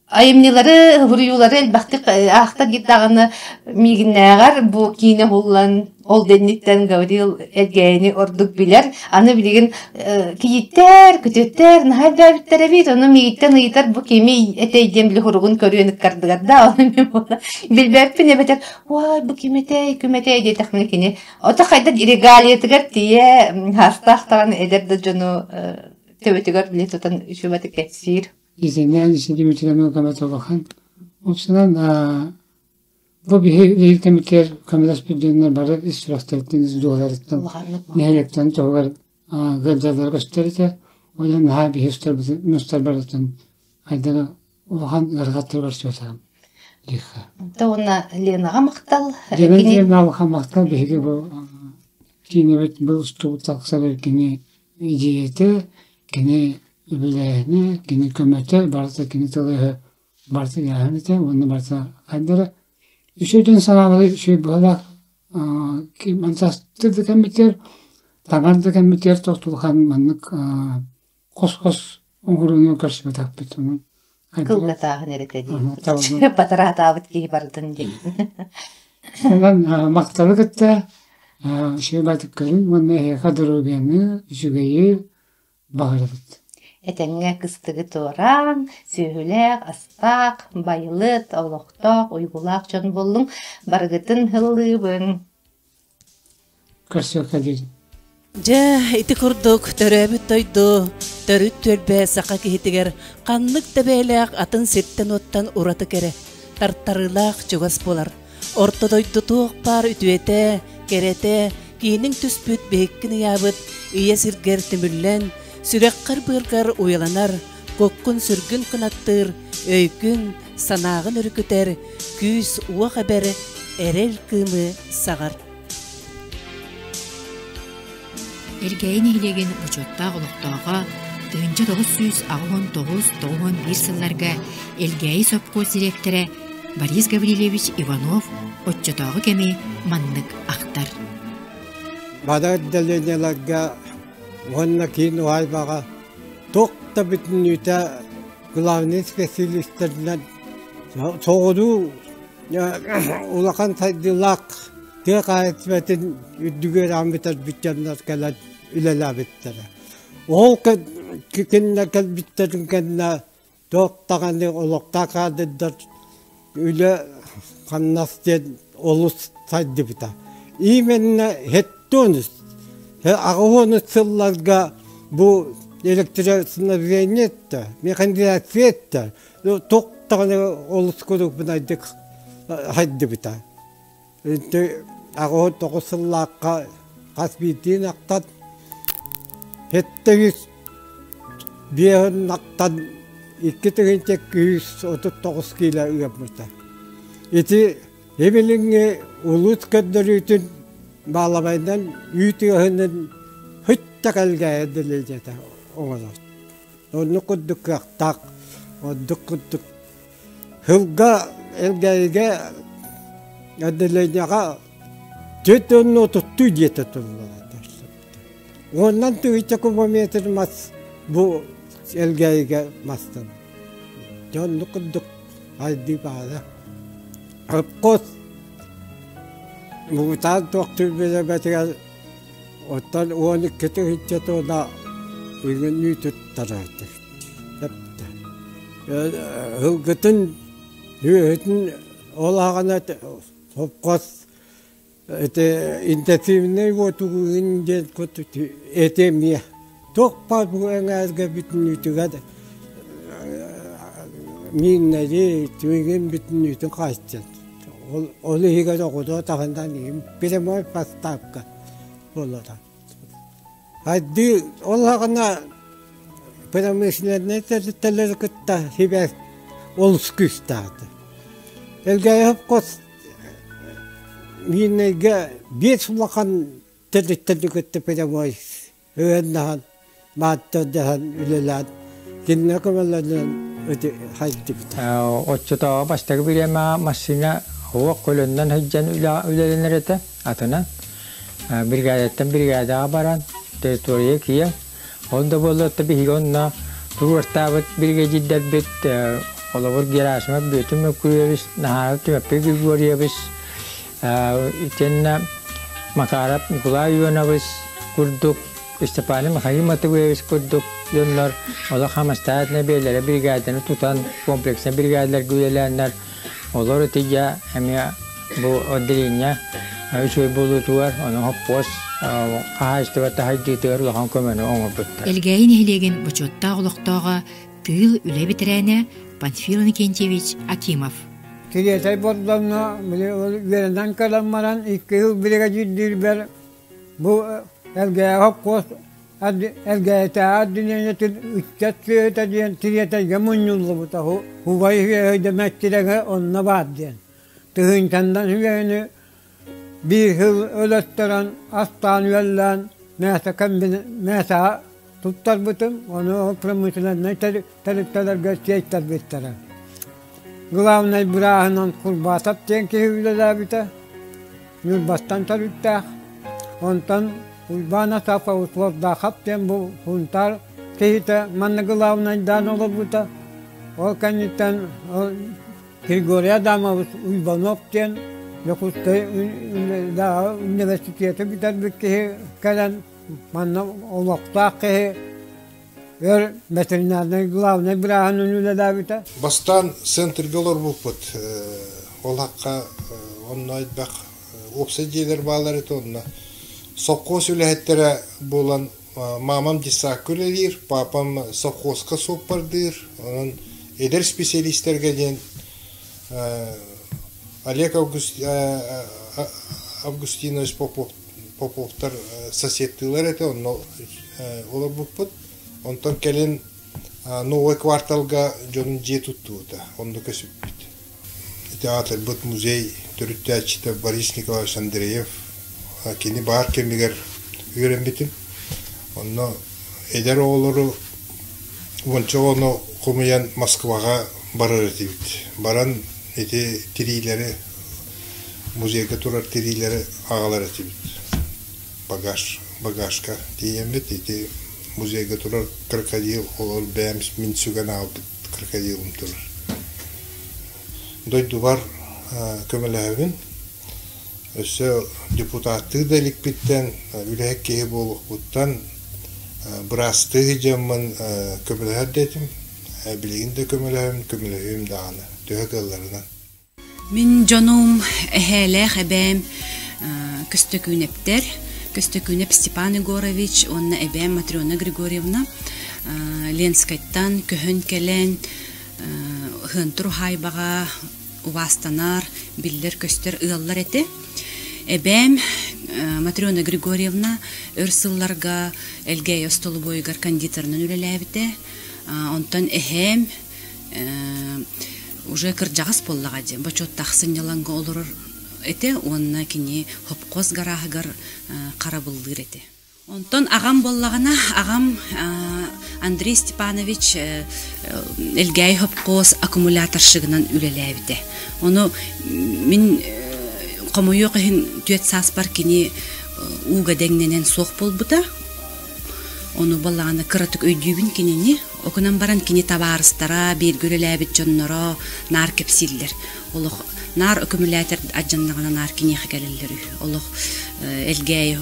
айымньылары, суруйуулары элбэхтик аахта даҕаны миигиннээҕэр бу киинэ уһуллан ол дэнниттэн Гаврил Элгээйини ордук билэр. Аны билигин кийииттэр, күтүөттэр наһаа элбээбиттэр эбит. Ону миигиттэн ыйытар бу кими этэй диэн били хуругун көрүөн ыккардыгар да ону мин билбэппин эбэтэр уай бу ким этэй, ким этэй диэтэхпинэ кини ото хайдах регалиятыгар тиийэ хаастаах даҕаны эдэр да дьону төбөтүгэр били тутан үчүгэй кэпсиир. Изинэн Дмитриевна Көмөтолохан. Опсунан бу биһи биир кэмитиэр көмөлөспүт дьоннор бары ис сүрэхтэриттэн ис дууһаларыттан нэһилиэктэн туһугар ыалдьаллара көстөр этэ. Онон наһаа биһи устар барытын хайдара улахан ыарахаттар көрсүөтэҕим диэххэ. Уонна Ленаҕа махтал. Лена улахан махтал биһиги бу киинэбит бу устубут тахсар кини идиэйэтэ, кини үбүлээһинэ, кини көмөтө, барыта кини тылы барыта ыйааһын этэ уонна барыта хайдара үчүгэй санаалары үчүгэй быһалаах мантастыр да кэммитигэр таҥар да кэммитигэр тохтулхан маннык хос-хос оҥорууну көрсүбэтэхпит онон Кылгатааһын эрэ дии. Батараатаабыт киһи барытын диэн. Онон махталы кытта үчүгэй баатык көрүҥ уонна эһиэхэ доруобуйаны, үчүгэйи баҕарабыт. Этэҥҥэ кыстыгы туораан, сүөһүлээх, астаах, байылыт, олохтоох, уйгулаах дьон буоллуҥ. Барыгытын һыллыыбын. Көрсүөххэ диэри. Дьэ, ити курдук төрөөбүт дойду төрүт түөлбэ саха киһитигэр ханнык да бэйэлээх атын сиртэн-уоттан ураты кэрэ, тартарыылаах чугас буолар. Орто дойду туох баар үтүөтэ, кэрэтэ, кииниҥ түспүт биһиккин ыйаабыт ийэ сиргэр түмүллэн, сүрэххэр-быаргар уйаланар, куккун-сүргүн кынаттыыр, өйгүн, санааҕын өрүкүтэр, күүс-уох эбэр, эрэл кыымы саҕар. Элгээйи нэһилиэгин бочуоттаах олохтооҕо 1989-91 сылларга Элгээйи сопхуос дириэктэрэ Борис Гаврильевич Иванов оччотооҕу кэми маннык ахтар. Бары отделениеларга уонна киин уһаайбаҕа туох да бүтүннүүтэ главный специалистэринэн соҕуруу улахан сайдыылаах тыа хаһаайыстыбатын үрдүгэр бүтэрбит дьоннор кэлэн үлэлээбиттэрэ. Ол кинилэр кэлбиттэрин кэннэ туох даҕаны олохтоох каадырдар үлэ хамнас диэн олус сайдыбыта. Именно хеттонус аҕыс сылларга бу электроснабжение механизация туох даҕаны олус курупунайдык хайдыбыта. Ити 89 сыллаахха хас биирдии ынахтан 705 ынахтан 2239 киилэ ыаммыта. Ити Ибилиҥҥи улуус көрдөрүүтүн баалабайынан үүт ыаһынын һүттэ кэлгээйэ дэлэдьэтэ оҥорор. Оннук курдук кыахтаах, оннук курдук сылга Элгээйигэ отделениеҕа 432 диэтэ туллара. Уоннан тыһыынча кубометр мас бу Элгээйигэ мастан. Дьэ оннук курдук хайдыы баара. Хопкуос муҥутаан туохтуур бириэмэтигэр оттон 12 тыһыынча туона үҥүнүү туттараатыр. Ылгытын үөһүтүн ол аҕана хопкуос ити интенсивнэй уотугун диэн эти эмиэ туох баар бу эҥээргэ бүтүннүүтүгэр мииннэри түгүн бүтүннүүтүн хааччын ол иһигэр оҕото таһынан прямой поставка буолара Хайдыы ол аҕына промышленнай тэрилтэлэри кытта сибээс олус күүстээх Элгээйэп хос Миирнэйгэ биэс улахан тэрилтэни кытта прямой ыһыаннаһан, мааттардаһан үлэлээн, кинилэр көмөлөрүнэн ити хайдыбыта. Оччотооҕу бастакы бириэмэҕэ массыына уох көлөннөн сылдьан үлэлэнэр этэ, атынан. Бригадаттан бригадаҕа баран, территория киэҥ. Ол да буоллар биһиги онно Туруортаабыт биригэдьиирдэрбит холобур Герасимов Бүөтүр Мөккүрүөбүс, Наһааров Тимофей Григорьевич, итиэннэ Макаров Николай Ионович курдук, Степан Михаил Матвеевич курдук дьоннор олох самостоятельно бэйэлэрэ бригаданы тутан комплекснай бригадаларга үлэлээннэр олор ити дьэ эмиэ бу отделение үчүгэй буолуутугар ону хоппуос хаһаайыстыба таһайдыытыгар улахан көмөнү оҥорбуттар. Элгээйи нэһилиэгин бочуоттаах олохтооҕо тыыл үлэ бэтэрээнэ Панфил Иннокентьевич Акимов. Тириэтэй бордоҥҥо үөрэнэн кэлэн баран икки сыл биригэдьиирдиирбэр бу Элгээйи хоппуос Элгээйитээҕи отделениетын ыччат сүөһүтэ диэн тириэтэйгэ мунньуллубута убай үөһүйдэ мэччирэҥэ онно баар диэн. Тыһыынчаннан үөһүнү биир сыл өлөттөрөн астаан-үөллээн мээсэҕэ туттарбытым, ону промышленнай тэрилтэлэргэ тиэйтэрбиттэрэ. Главнай бырааһынан Курбатов диэн киһи үлэлээбитэ, Ньурбаттан төрүттээх. Онтон Уйбаан Асапович Уордаахап диэн бу Сунтаар киһитэ манна главнайдаан олорбута. Ол кэнниттэн Григорий Адамович Уйбанов диэн Дьокуускай университеты бүтэрбит киһи кэлэн манна олохтоох киһи өр ветеринарнай главнай бырааһынан үлэлээбитэ. Бастаан центрга олорбуппут. Ол хакка онно элбэх уопсай дьиэлэр бааллар этэ онно. Совхоз үлэһиттэрэ буолан мамам детсадка үлэлиир, папам совхозка суоппардыыр. Онон эдэр специалистэргэ диэн Олег Августинович Попов Поповтар соседтыылар этэ, онно олорбуппут. Онтон кэлин Новый кварталга дьонун дьиэ туттубута, онно көсүппүт. Театрбыт музей төрүттээччитэ Борис Николаевич Андреев кини баар кэмигэр үөрэммитим. Онно эдэр оҕолору уонча оҕону хомуйан Москваҕа барар этибит. Баран ити тириилэри музейга турар тириилэри аҕалар этибит. Багаж, багажка тиийэммит ити музейга турар крокодил олор бэйэм мин сүгэн аҕалбыт крокодилым турар. Дойдубар көмөлөһөбүн. Өссө депутаттыы да иликпиттэн, үлэһит киһи буолуохпуттан быраастыы дьоммун көмөлөһөр да этим. Билигин да көмөлөһөбүн, көмөлөһүөм даҕаны төһө кыалларынан. Мин дьонум эһээлээх эбээм Көстөкүүнэптэр, Көстөкүүнэп Степан Егорович уонна эбээм Матрена Григорьевна Ленскэйтэн көһөн кэлэн Ыһыантыр уһаайбаҕа убаастанар, биллэр-көстөр ыаллар этэ. Эбээм Матрена Григорьевна өр сылларга Элгээйи остолобуойугар кондитерынан үлэлээбитэ. Онтон эһээм уже кырдьаҕас буоллаҕа дии, бочуоттаах сынньалаҥҥа олорор этэ уонна кини хопхуос гарааһыгар харабыллыыр этэ. Онтон аҕам буоллаҕына, аҕам Андрей Степанович Элгээйи хопхуос аккумуляторщигынан үлэлээбитэ. Ону мин хомойуох иһин түөрт сааспар кини ууга дэҥнэнэн суох буолбута. Ону буоллаҕына кыратык өйдүүбүн кинини. Окунан баран кини табаарыстара, бииргэ үлэлээбит дьонноро наар кэпсииллэр. Олох наар аккумулятор адьаннаҕына наар киниэхэ кэлэллэр үһү. Олох Элгээйи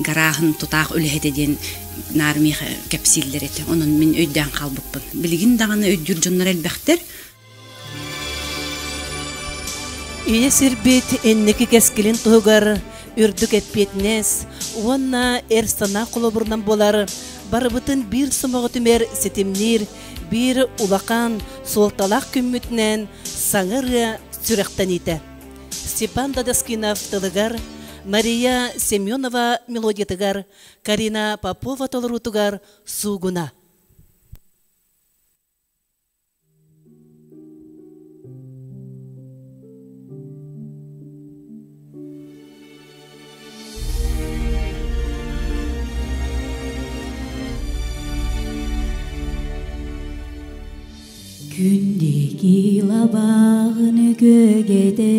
гарааһын тутаах үлэһитэ диэн наар миэхэ кэпсииллэр этэ. Онон мин өйдөөн хаалбыппын. Билигин даҕаны өйдүүр дьоннор элбэхтэр. Ийэ сирбит инники кэскилин туһугар үрдүк эппиэтинэс уонна эр санаа холобурунан буолар барыбытын биир сомоҕо түмэр ситимниир биир улахан суолталаах күммүтүнэн саҥа ырыа сүрэхтэниитэ. Степан Дадаскинов тылыгар, Мария Семенова мелодиятыгар, Карина Попова толоруутугар «Суугуна». Күндики лабаҕын күөгэтэ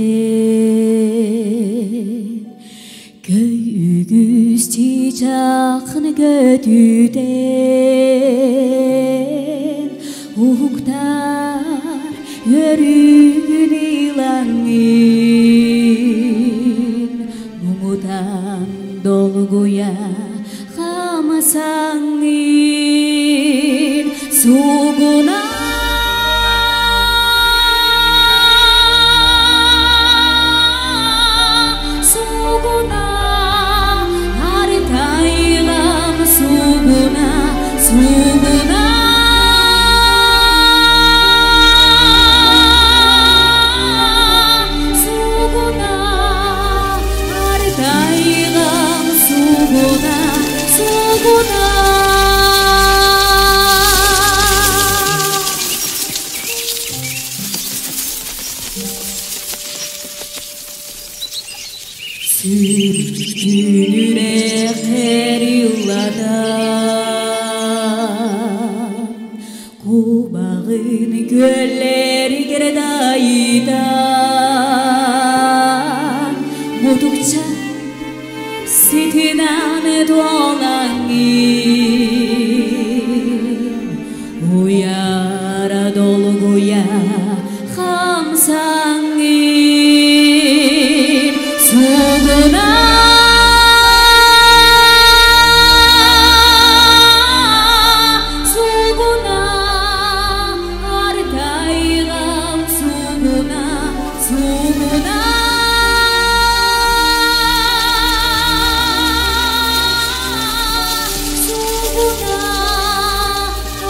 Көй үгүс чыычаахын көтүтэ. Муҥутаан долгуйа хамсаҥҥын Сугуна Сугуна Артайлам сугуна Сугуна Сугуна Артайлам сугуна Сугуна Кубаҕын көллэригэр дайытан Мутукча ситинан туолаҥҥын Уйара долгуйа хамсаҥҥын Сугуна Сугуна артайгам сугуна сугуна Сугуна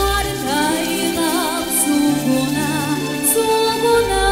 артайгам сугуна сугуна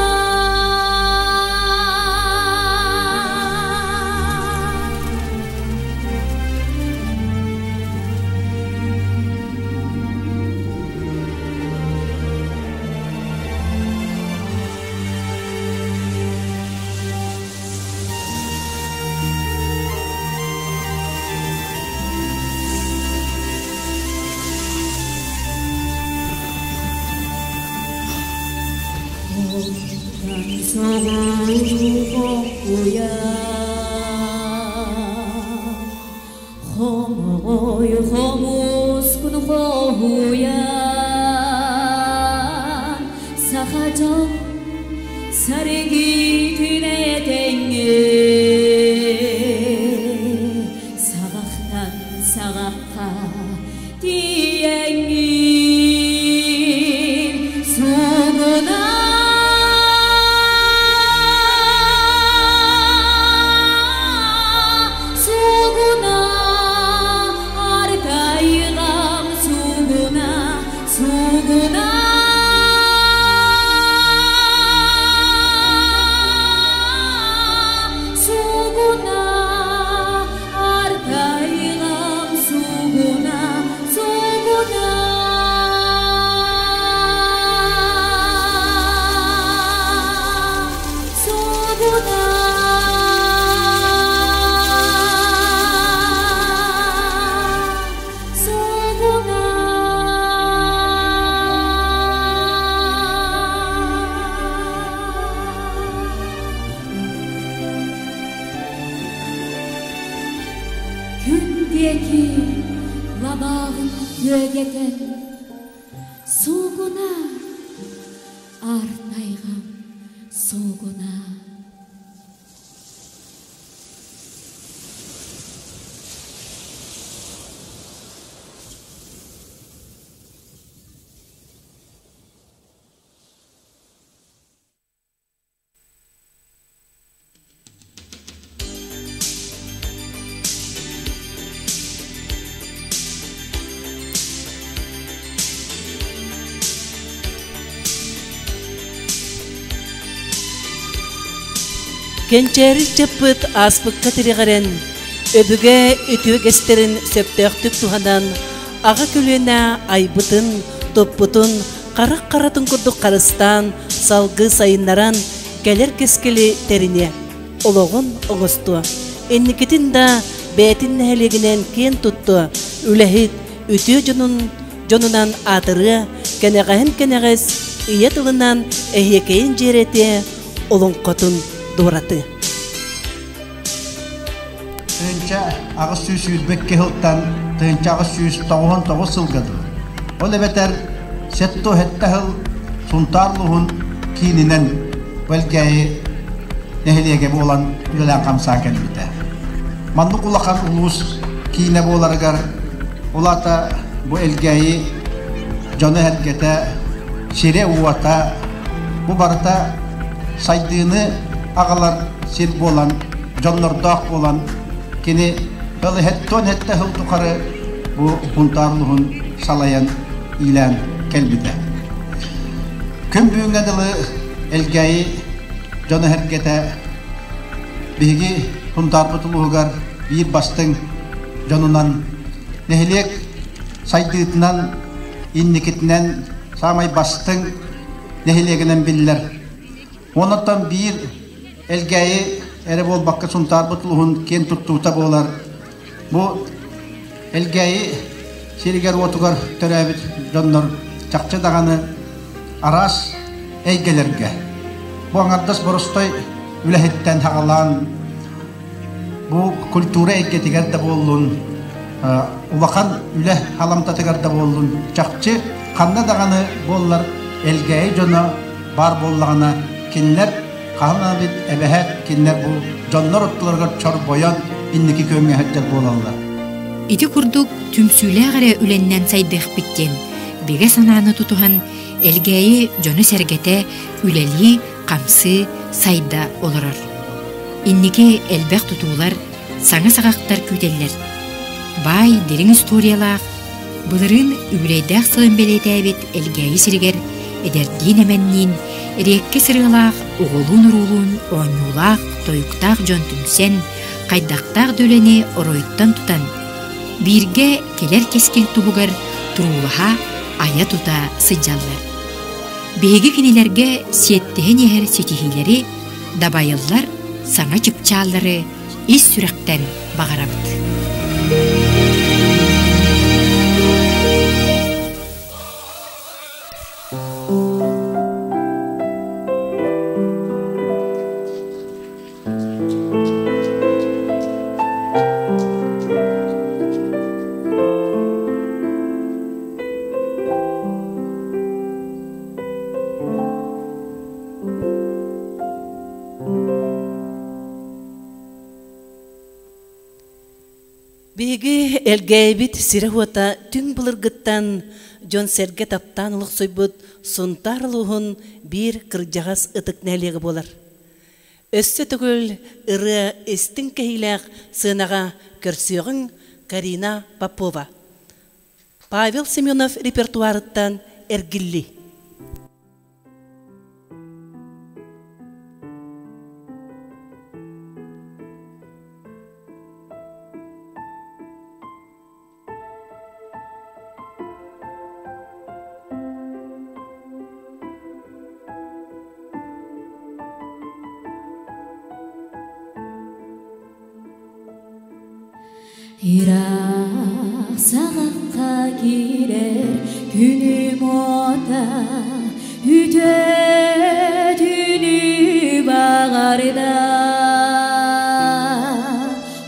Хомоҕой хомускун хоһуйан Саха дьон саргитин этэҥҥэ Саҕахтан саҕахха тиийэҥҥин Сугуна Сугуна артайгам сугуна сугуна Сугуна артайгам сугуна сугуна Сугуна Сугуна Күн диэки лабааҕын күөгэтэн Суугуна артайҕам суугуна Кэнчээри ыччаппыт ааспыкка тирэҕирэн, өбүгэ үтүө үгэстэрин сөптөөхтүк туһанан, аҕа көлүөнэ айбытын, туппутун харах харатын курдук харыстаан, салгыы сайыннаран, кэлэр кэскили тэриниэ, олоҕун оҥостуо. Инникитин да бэйэтин нэһилиэгинэн киэн туттуо, үлэһит, үтүө дьонун дьонунан аатырыа, кэнэҕэһин кэнэҕэс ийэ тылынан эһиэкэйин дьиэрэтиэ, олоҥхотун дуоратыа. 1822 сылтан 1899 сылга дылы. Ол эбэтэр 77 сыл Сунтаар улууһун киининэн Бэлгээйи нэһилиэгэ буолан үлэлээн хамсаан кэлбитэ. Маннык улахан улуус киинэ буоларыгар улаата бу Элгээйи дьоно-сэргэтэ, сирэ-уота бу барыта сайдыыны аҕалар сир буолан, дьоннордоох буолан кини ыл иһэттэн сыл тухары бу Сунтаар улууһун салайан иилээн кэлбитэ. Күн бүгүҥҥэ дылы Элгээйи дьоно-сэргэтэ биһиги Сунтаарбыт улууһугар биир бастыҥ дьонунан нэһилиэк сайдыытынан инникитинэн саамай бастыҥ нэһилиэгинэн биллэр. Онон биир Элгээйи эрэ буолбакка Сунтаарбыт улууһун киэн туттуута буолар. Бу Элгээйи сиригэр-уотугар төрөөбүт дьоннор чахчы даҕаны араас эйгэлэргэ бу аҥардас боростой үлэһиттэн хаҕалаан бу культура эйгэтигэр да буоллун, улахан үлэ халамтатыгар да буоллун, чахчы ханна даҕаны буоллар Элгээйи дьоно баар буоллаҕына кинилэр хаһан эбит эбэһээт кинилэр бу дьоннор оттуларыгар чорбойон инники күөҥҥэ сылдьар буолаллар. Ити курдук түмсүүлээх эрэ үлэннэн сайдыахпыт диэн бигэ санааны тутуһан Элгээйи дьоно-сэргэтэ үлэлии, хамсыы, сайда олорор. Инники элбэх тутуулар, саҥа саҕахтар күүтэллэр. Баай дириҥ историялаах, былырыын үбүлүөйдээх сылын бэлиэтээбит Элгээйи сиригэр эдэрдиин-эмэнниин, эриэккэ сырыылаах, оҕолуун-уруулуун оонньуулаах, тойуктаах дьон түмсэн, хайдахтаах да үлэни оройуттан тутан, бииргэ кэлэр кэскил туһугар туруулаһа, айа-тута сылдьаллар. Биһиги кинилэргэ сиэттиһэн иһэр ситиһиилэри, дабайыллар саҥа чыпчааллары ис сүрэхтэн баҕарабыт. Биһиги Элгээйибит сирэ-уота түҥ былыргыттан дьон-сэргэ таптаан олохсуйбут Сунтаар улууһун биир кырдьаҕас ытык нэһилиэгэ буолар. Өссө төгүл ырыа истиҥ кэһиилээх сыанаҕа көрсүөҕүҥ Карина Попова. Павел Семенов репертуарыттан Эргилли. Ыраах саҕахха киирэр күнүм уота үтүө түүнү баҕарда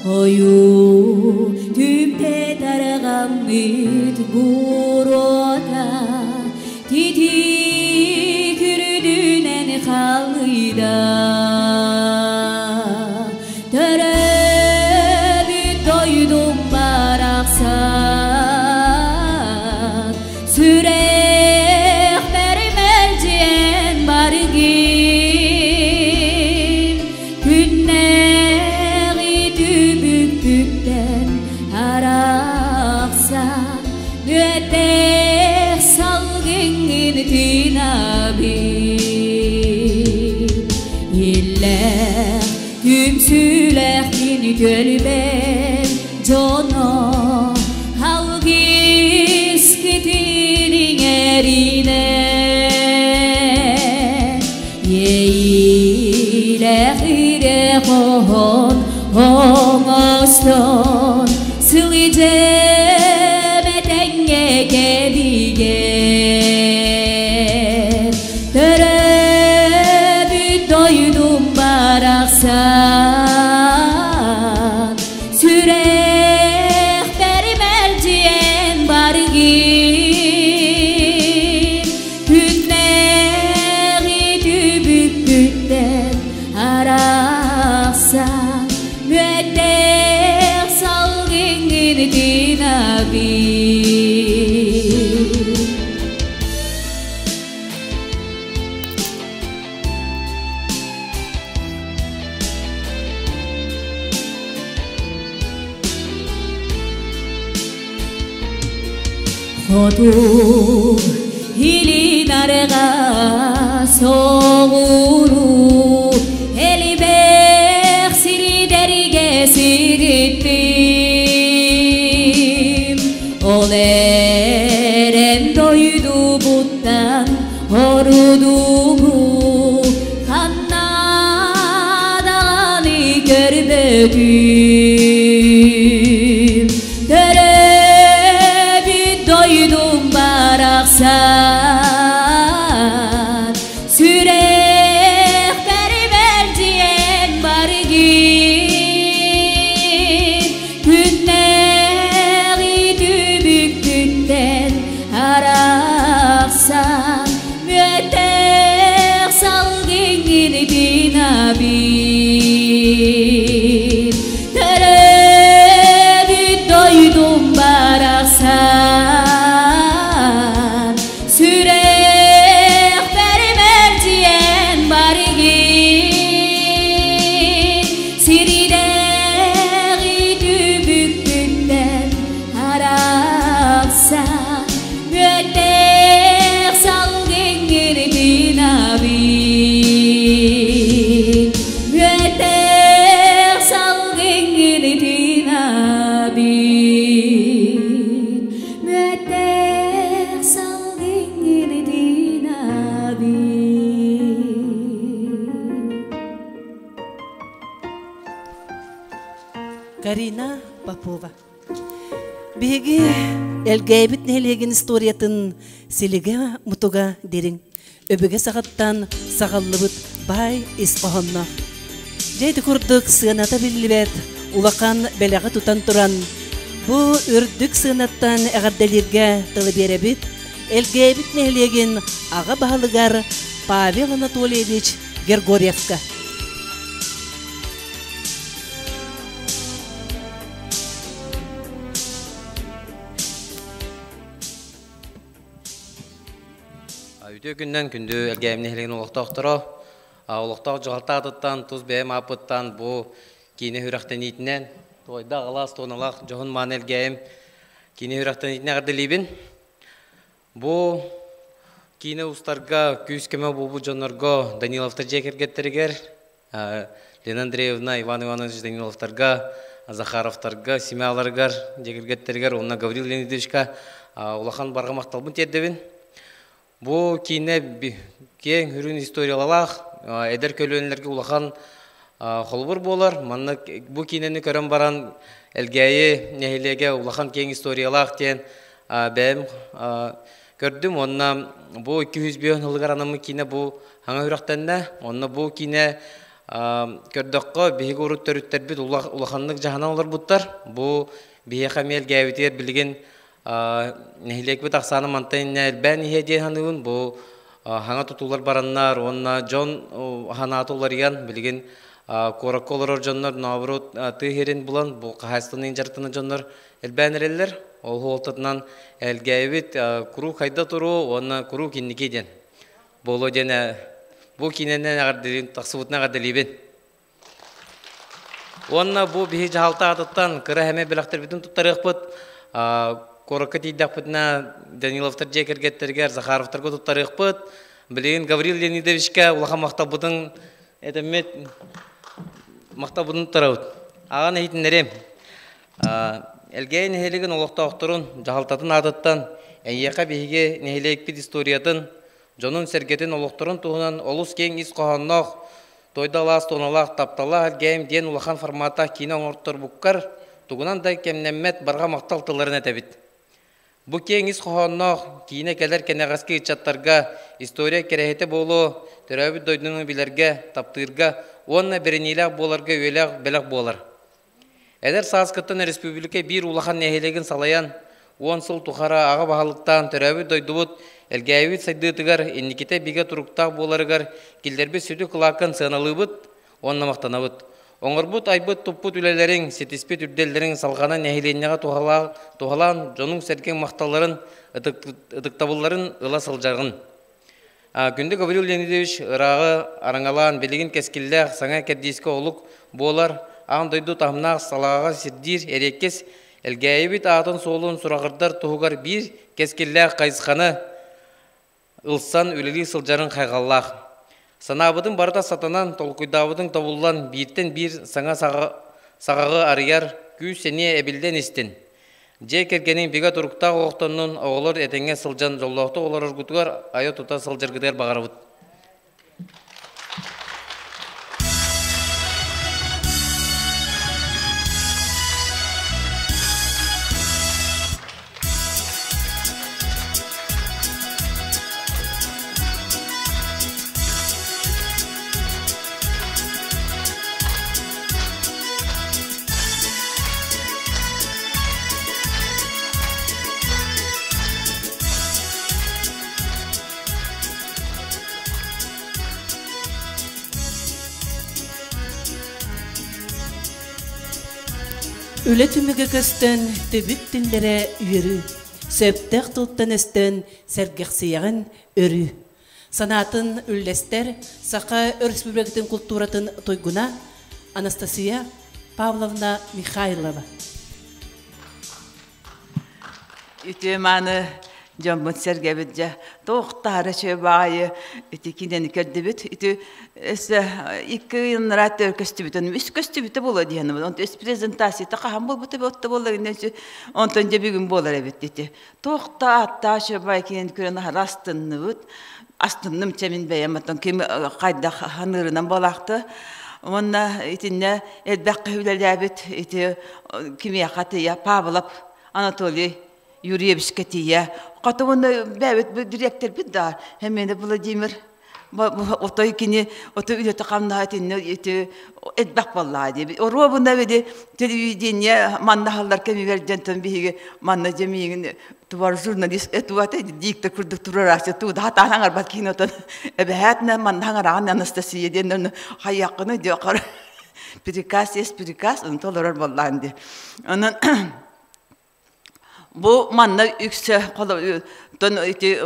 Ойуу түптэ тарҕаммыт буруота титиик үрдүнэн халыйда Төрөөбүт дойдум барахсан сүрэхпэр мэлдьиэн баргын Күннээҕи түбүкпүттэн арахсан Нүөтэх салгыҥҥын тыынабын Иллээх түмсүүлэхтин көлбэм дьоно Алгыскытын иҥэринэ Иэйиилээх ирэ хоһоон оҥостон Сылдьым этэҥҥэ кэбигэр Төрөөбүт дойдум барахсан Сүрэхпэр мэлдьиэн баргын Күннээҕи түбүкпүттэн арахсан барахсан Мүөттээх салгыҥҥын тыынабын. Хоту илин арҕаа соҕуруу элбэх сирдэргэ сырыттым. Ол эрэн дойдубуттан орудугу ханна даҕаны көрбөтүм. Төрөөбүт дойдум барахсан, сүрэхпэр мэлдьиэн баргын, күннээҕи түбүкпүттэн арахсан, мүөттээх салгыҥҥын тыынабын. Төрөөбүт дойдум барахсан, сүрэхпэр мэлдьиэн баргын, сирдээҕи түбүкпүттэн арахсан, мүөттээх салгыҥҥын тыынабын. Мүөттээх салгыҥҥын тыынабын. Мүөттээх салгыҥҥын тыынабын. Карина Попова. Биһиги Элгээбит нэһилиэгин историятын силигэ мутуга дириҥ, өбүгэ саҕаттан саҕаллыбыт баай ис хоһоонноох. Дьэ ити курдук сыаната биллибэт улахан бэлэҕи тутан туран, бу үрдүк сыанаттан эҕэрдэлииргэ тылы биэрэбит Элгээбит нэһилиэгин аҕа баһылыгар Павел Анатольевич Гергорьевка. Үтүө күннэн күндү Элгээйим нэһилиэгин олохтоохторо, олохтоох дьаһалта аатыттан, тус бэйэм ааппыттан бу киинэ сүрэхтэниитинэн туойда аҕалаас туоналаах дьоһун мааны Элгээйим киинэ сүрэхтэниитинэн эҕэрдэлиибин. Бу киинэ устарга күүс-көмө буолбут дьоннорго Даниловтар дьиэ кэргэттэригэр, Лена Андреевна, Иван Иванович Даниловтарга, Захаровтарга, семьяларыгар, дьиэ кэргэттэригэр уонна Гаврил Леонидовичка улахан барҕа махталбын тиэрдэбин. Бу киинэ киэҥ үрүн историялаах, эдэр көлүөнэлэргэ улахан холобур буолар. Манна бу киинэни көрөн баран Элгээйи нэһилиэгэ улахан киэҥ историялаах диэн бэйэм көрдүм уонна бу 205 сылыгар анаммыт киинэ бу хаҥа үрэхтэннэ. Онно бу киинэ көрдөххө биһиги урут төрүттэрбит улаханнык дьаһанан олорбуттар. Бу биһиэхэ эмиэ элгээбитигэр билигин нэһилиэкпит ахсаана мантан иннэ элбээн иһиэ диэн саныыбын. Бу хаҥа тутуулар бараннар уонна дьон ханаата уларыйан билигин куоракка олорор дьоннор наоборот тыа сирин булан бу хаһаайыстыбаннай дьарыктанар дьоннор элбээн эрэллэр. Ол суолтатынан Элгээйибит куруук хайда туруо уонна куруук инники диэн буолуо диэн бу киинэнэн эҕэрдэлиин тахсыбытынан эҕэрдэлиибин. Уонна бу биһи дьаһалта аатыттан кыра эмэ бэлэхтэрбитин туттарыахпыт. Куоракка тиийдэхпитинэ Даниловтар дьиэ кэргэттэригэр, Захаровтарга туттарыахпыт. Билигин Гаврил Леонидовичка улахан махталбытын этэммит махталбытын туттарабыт. Аҕан иһитиннэриэм. Элгээйи нэһилиэгин олохтоохторун дьаһалтатын аатыттан эйиэхэ биһиги нэһилиэкпит историятын, дьонун-сэргэтин олохторун туһунан олус киэҥ ис хоһоонноох Тойда алаас туоналаах тапталлаах Элгээйим диэн улахан форматтаах киинэ оҥорторбуккар тугунан да кэмнэммэт барҕа махтал тылларын этэбит. Бу киэҥ ис хоһоонноох киинэ кэлэр кэнэҕэски ыччаттарга история кэрэһитэ буолуо, төрөөбүт дойдуну билэргэ, таптыырга уонна бэриниилээх буоларга үйэлээх бэлэх буолар. Эдэр сааскыттан республика биир улахан нэһилиэгин салайан, 10 сыл тухары аҕа баһылыктаан төрөөбүт дойдубут Элгээйибит сайдыытыгар инникитэ бигэ туруктаах буоларыгар киллэрбит сүдү кылааккын сыаналыыбыт уонна махтанабыт. Оҥорбут, айбыт, туппут үлэлэриҥ, ситиспит үрдэллэриҥ салҕанан нэһилиэнньэҕэ туһалаан дьонуҥ-сэргэҥ махталларын, ытыктабылларын ыла сылдьаҕын. Күндү Гаврил Леонидович ырааҕы араҥалаан билигин кэскиллээх саҥа кэрдиискэ олук буолар, аан дойду таһымнаах салааҕа сирдиир эриэккэс Элгээйибит аатын-суолун сураҕырдар туһугар биир кэскиллээх хайысханы ылсан үлэлии сылдьарын хайҕаллаах. Санаабытын барыта сатанан, толкуйдаабытыҥ тобуллан, бииртэн биир саҥа саҕаҕы арыйар, күүс-сэниэ эбиллэн истин. Дьиэ кэргэниҥ бигэ туруктаах олохтоннун, оҕолор этэҥҥэ сылдьан дьоллоохтук олороргутугар айа-тута сылдьаргытыгар баҕарабыт. Үлэ түмүгэ көстөн, түбүк түннэрэ үөрүү. Сөптөөх тылтан өстөн, сэргэхсийэҕин өрүү. Санаатын үллэстэр Саха Өрөспүүбүлүкэтин култууратын туйгуна Анастасия Павловна Михайлова. Үтүө мааны дьоммут сэргэбит дьэ туохтаары үчүгэй баҕайы ити кинини көрдүбүт. Ити өссө икки ыйыннара көстүбүтүн үс көстүбүтэ буолуо диэн онтон үс презентацията хаһан буолбута отто буолла онтон дьэ бүгүн буолар эбит ити. Туох да ааттаах үчүгэй баҕайы кинини көрөн аһара астынныбыт. Астынным чэ мин бэйэм оттон ким хайдах ханыырынан буолаахты. Уонна итиннэ элбэх киһи үлэлээбит ити кимиэхэ тыйа Павлов Анатолий Юрьевичка тиийэ. Хата уонна бэйэбит дириэктэрбит да эмиэ Владимир отой кини отой үлэтэ хамнаһа итиннэ ити элбэх буоллаа диэбит. Оруобуна били телевидение манна аһыллар кэмигэр дьэнтэн биһиги манна дьэ миигин тувар журналист этуата диктор курдук турарааччы туу да хатаан аҥарбат киһини отон эбэһээтинэ манна аҥараҕын Анастасия диэн хайыаххыный диэ приказ есть приказ онто олорор буоллаан дии. Онон бу манна үксэ тон ити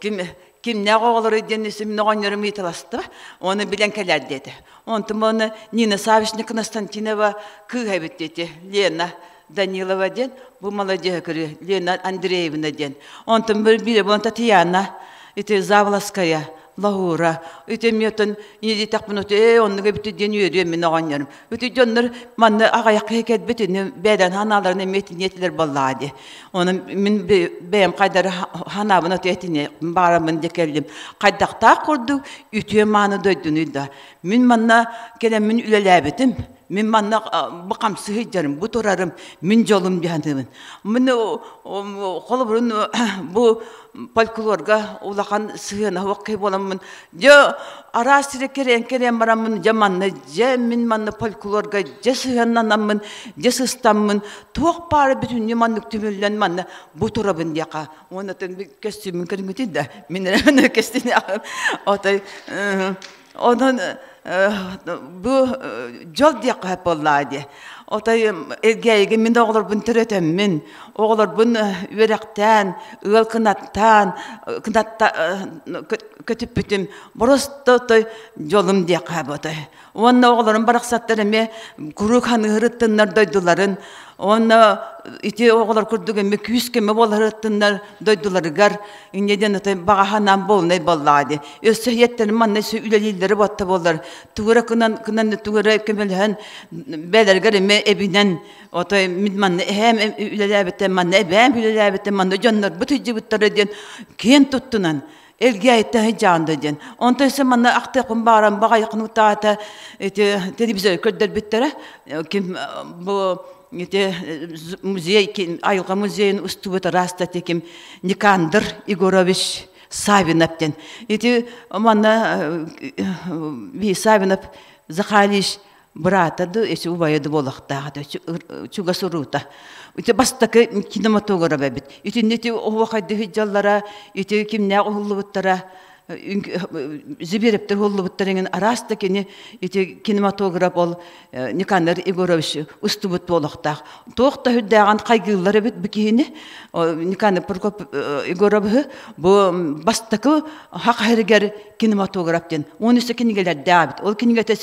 ким кимнээх оҕолору диэн үсүмнэ оҕонньорум ыйыталаста оны билэн кэлээр диэтэ. Онтум оны Нина Савична Константинова кыыһа эбит диэти Лена Данилова диэн бу молодежь көрү Лена Андреевна диэн. Онтум бір бире бу Татьяна ити Заволоская Лаһуура ити эмиэ ийэтитэхпин оту ээ оннук эбит диэн үөрүөм мин оҕонньорум. Ити дьоннор манна аҕыйах киһи кэлбит ини бэйэлэрин ханааларын эмиэ итиниэтилэр буоллаҕа дии. Онон мин бэйэм хайдары ханаабын оту этиниэ баарыммын дии кэллим. Хайдахтаах курдук үтүө мааны дойдунуй да. Мин манна кэлэммин үлэлээбитим. Мин манна бу хамсыы сылдьарым, бу турарым, мин дьолум дии саныыбын. Мин холобурун бу фольклорга улахан сыһыана суох киһи буоламмын, дьэ араас сири кэрээн-кэрээн бараммын, дьэ манна, дьэ мин манна фольклорга дьэ сыһыаннанаммын, дьэ сыстаммын, туох баара бүтүннүү маннык түмүллэн манна бу турабын диэхэ. Уонна көстүүмүн көрүҥүтүй да, мин эрэ көстүүнү отой Онон бу дьол диэххэ сөп буоллаҕа дии. Отой Элгээйигэ мин оҕолорбун төрөтөммүн, оҕолорбун үөрэхтээн, ыал кынаттаан, кынатта көтүппүтүм. Просто отой дьолум диэххэ сөп отой. Уонна оҕолорум барахсаттар эмиэ куруук ханыһырыттыннар дойдуларын. Уонна ити оҕолор курдук эмиэ күүс-көмө буоларыттыннар дойдуларыгар инньэ диэн отой баҕа санаам буолунай буоллаҕа дии. Өссө иһиэттэрим манна өссө үлэлииллэрэ буотта буоллар тугу эрэ кынан кынан тугу эрэ көмөлөһөн бэйэлэригэр эмиэ эбинэн отой мин манна эһээм үлэлээбитэ манна эбээм үлэлээбитэ манна дьоннорбут сылдьыбыттара диэн киэн туттунан Элгээйиттэн сылдьаҕын диэн. Онтон өссө манна ахтыахпын баҕаран баҕайы таата ити телевизор көрдөрбүттэрэ. Ким бу ити музей айылҕа музейын устубут араас ким Никандр Егорович Савинов диэн. Ити манна Савинов Захарьевич быраата да эси убайа да буолуохтаах чугас уруута. Ити бастакы кинематограф эбит. Итинни ити оһуохайды сылдьаллара, ити кимнээх уһуллубуттара. Зиберептер холлубуттар эҥин араас да кини ити кинематограф ол Никанор Егорович устубут буолуохтаах. Туох да үрдээҕин хайгыыллар эбит бу киһини. Никанор Прокоп Егоровиһы бу бастакы хахарыгар кинематограф диэн. Уон үсэ кинигэлэрдээх эбит. Ол кинигэтэ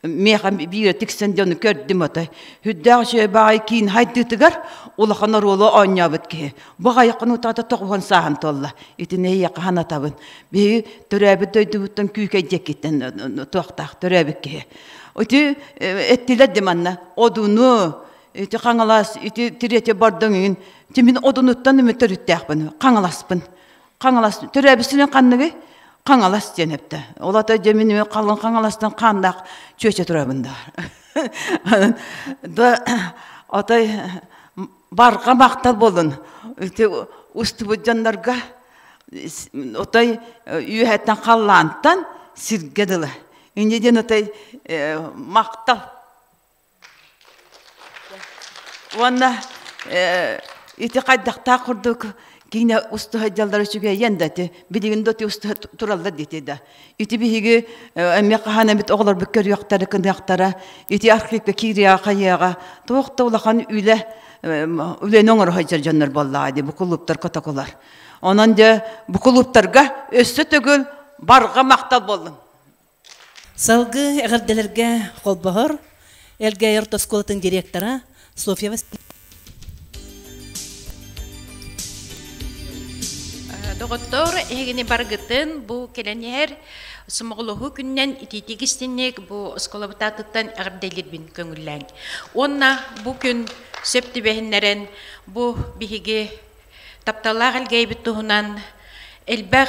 миэхэ биирэ тиксэн дьону көрдүм отой. Үрдээх үчүгэй баҕайы киин хайдыытыгар улахан оруолу оонньообут киһи. Бу аҕайаххын утаата тоҕуһан сааһын туолла. Итини эйиэхэ санатабын. Биһиги төрөөбүт дойдубуттан күүкэй диэкиттэн туохтаах төрөөбүт киһи. Ити эттилэр де манна одуну ити Хаҥалас ити тириэти бордоҥ иҥин мин одунуттан үмүт төрүттээхпин Хаҥаласпын Хаҥалас төрөөбүт ханныгый Хаҥалас диэн эптэ. Ол ата дьэ мин халыҥ Хаҥаластан хааннаах чүөчэ турабын да. Да отой барҕа махтал буолун. Ити устубут дьоннорго отой үөһэттэн халлаантан сиргэ дылы. Инньэ диэн отой махтал. Уонна ити хайдахтаах курдук киинэ устуһа дьаллар үчүгэйиэн да ити билигин да устуһа тураллар диэти да ити биһиги эмиэ хаһан эмит оҕолорбут көрүөхтэрэ кыныахтара ити архивка киириэҕэ хайыаҕа туох да улахан үлэ үлэни оҥоро сылдьар дьоннор буоллаҕа дии бу кулууптар котокулар онон дьэ бу кулууптарга өссө төгүл барҕа махтал буоллун. Салгыы эҕэрдэлэргэ холбоһор Элгээйи орто оскуолатын директора Софья Васильевна. Доҕоттоор, эһигини барыгытын бу кэлэн иһэр сомоҕолоһуу күнүнэн итиитик истинник бу оскуолабыт аатыттан эҕэрдэлиирбин көҥүллээҥ. Уонна бу күн сөп түбэһиннэрэн бу биһиги тапталлаах Элгээйбит туһунан элбэх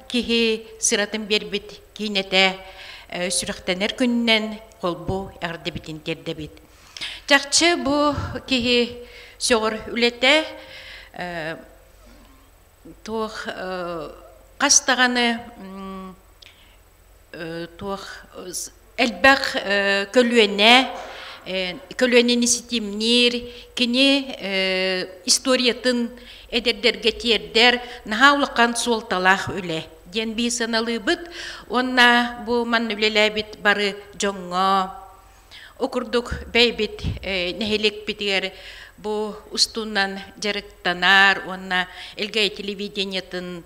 киһи сыратын биэрбит киинэтэ сүрэхтэнэр күнүнэн холбуу эҕэрдэбитин тиэрдэбит. Чахчы бу киһи сөҕөр үлэтэ туох хас даҕаны туох элбэх көлүөнэ көлүөнэни ситимниир кини историятын эдэрдэргэ тиэрдэр наһаа улахан суолталаах үлэ диэн биһи сыаналыыбыт уонна бу манна үлэлээбит бары дьоҥҥо Ол курдук бэйбит нэһилиэкпитигэр бу устунан дьарыктанар уонна Элгээйи телевидениетын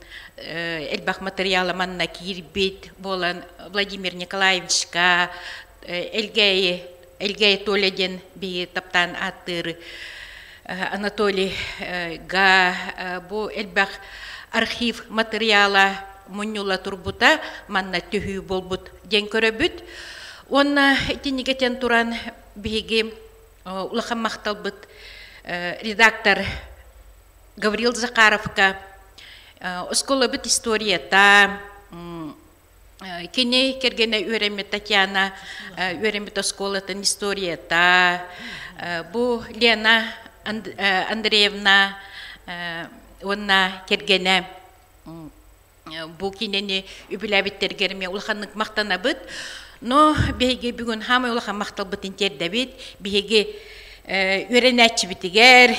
элбэх материала манна киирбит буолан Владимир Николаевичка Элгээйи Элгээйи Толя диэн биһи таптаан ааттыыр Анатолий га бу элбэх архив материала мунньула турбута манна түһүү буолбут диэн көрөбүт. Уонна итинник этэн туран биһиги улахан махталбыт редактор Гаврил Захаровка оскуолабыт историята кини кэргэнэ үөрэммит Татьяна үөрэммит оскуолатын историята бу Лена Андреевна уонна кэргэнэ бу киинэни үбүлээбиттэргэр эмиэ улаханнык махтанабыт. Но биһиги бүгүн хаамай улахан махталбытын тиэрдэбит. Биһиги үөрэнээччибитигэр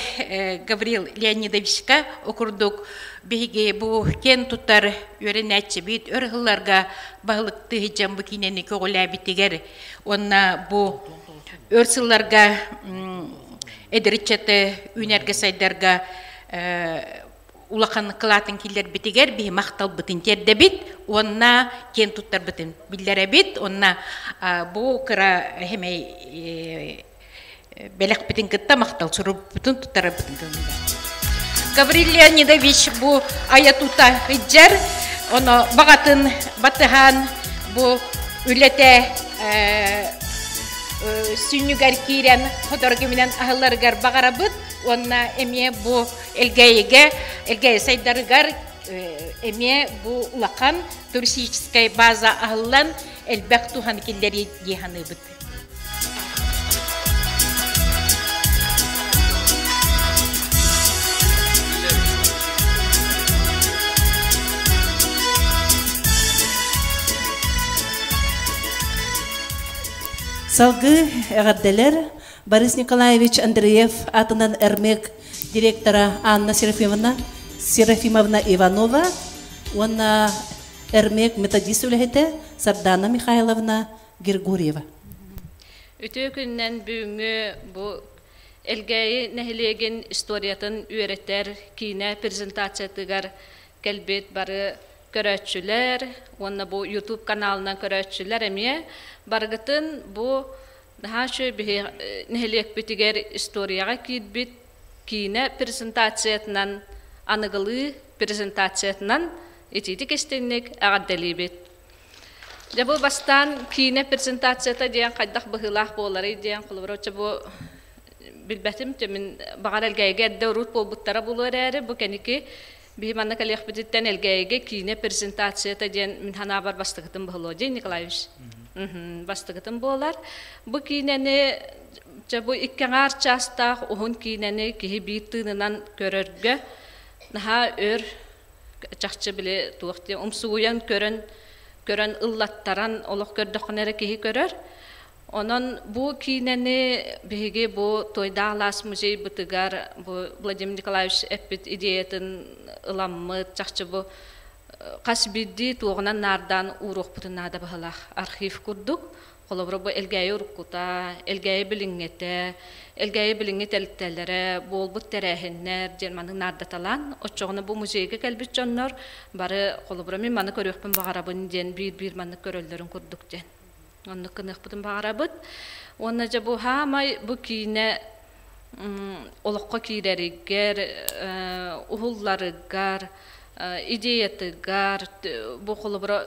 Гаврил Леонидовичка окурдук биһиги бу киэн тутар үөрэнээччибит өр сылларга баһылыктыы сылдьан бу киинэни көҕүлээбитигэр уонна бу өр сылларга эдэр ыччаты үүнэргэ сайдарга улахан кылаатын киллэрбитигэр биһи махталбытын тиэрдэбит уонна киэн туттарбытын биллэрэбит уонна бу кыра хэмэй бэлэхпитин кытта махтал сурукпутун туттарарбытын көҥүллээх. Гаврил Леонидович бу айа тута ыдьар, оно баҕатын батыһан бу үлэтэ сүнньүгэр киирэн сотору кэминэн аһылларыгар баҕарабыт уонна эмиэ бу Элгээйигэ, Элгээйи сайдарыгар эмиэ бу улахан туристическай база аһыллан элбэх туһаны киллэрии дии саныыбыт. Салгыы эҕэрдэлэр Борис Николаевич Андреев аатынан РМЭК директора Анна Серафимовна, Серафимовна Иванова уонна Эрмек методист үлэһитэ Сардана Михайловна Григорьева. Үтүө күнүнэн бүгүҥҥү бу Элгээйи нэһилиэгин историятын үөрэтэр киинэ презентациятыгар кэлбит бары көрөөччүлэр уонна бу YouTube каналынан көрөөччүлэр эмиэ барыгытын бу наһаа үчүгэй нэһилиэкпитигэр историяҕа киирбит киинэ презентациятынан аныгылыы презентациятынан итиитик истиҥник эҕэрдэлиибит. Дьэ бу бастаан киинэ презентацията диэн хайдах быһыылаах буоларый диэн холобура бу билбэтим мин баҕар Элгээйигэ эрдэ урут буолбуттара буолуо эрээри бу кэники биһи манна кэлиэхпититтэн Элгээйигэ киинэ презентацията диэн мин санаабар бастакытын быһылуо Николаевич бастакытын буолар бу киинэни дьэ бу икки аҥаар чаастаах уһун киинэни киһи биир тыынынан көрөргө наһаа өр чахчы били туох диэн умсугуйан көрөн көрөн ыллаттаран олох көрдөххүнэ эрэ киһи көрөр. Онон бу киинэни биһиги бу Туойдаах алаас музейбытыгар бу Владимир Николаевич эппит идеятын ыламмыт чахчы бу хас биирдии туоҕунан наардаан ууруохпутун наада быһалаах архив курдук. Холобура, бу Элгээйи уруккута, Элгээйи билиҥҥитэ, Элгээйи билиҥҥи тэрилтэлэрэ, буолбут тэрээһиннэр диэн маннык наардаталаан, оччоҕуна бу музейга кэлбит дьоннор бары холобура мин маны көрүөхпүн баҕарабын диэн биир-биир маннык көрөллөрүн курдук диэн. Оннук гыныахпытын баҕарабыт. Уонна дьэ бу хаамай бу киинэ олоххо киирэригэр, уһулларыгар, идеятыгар бу холобура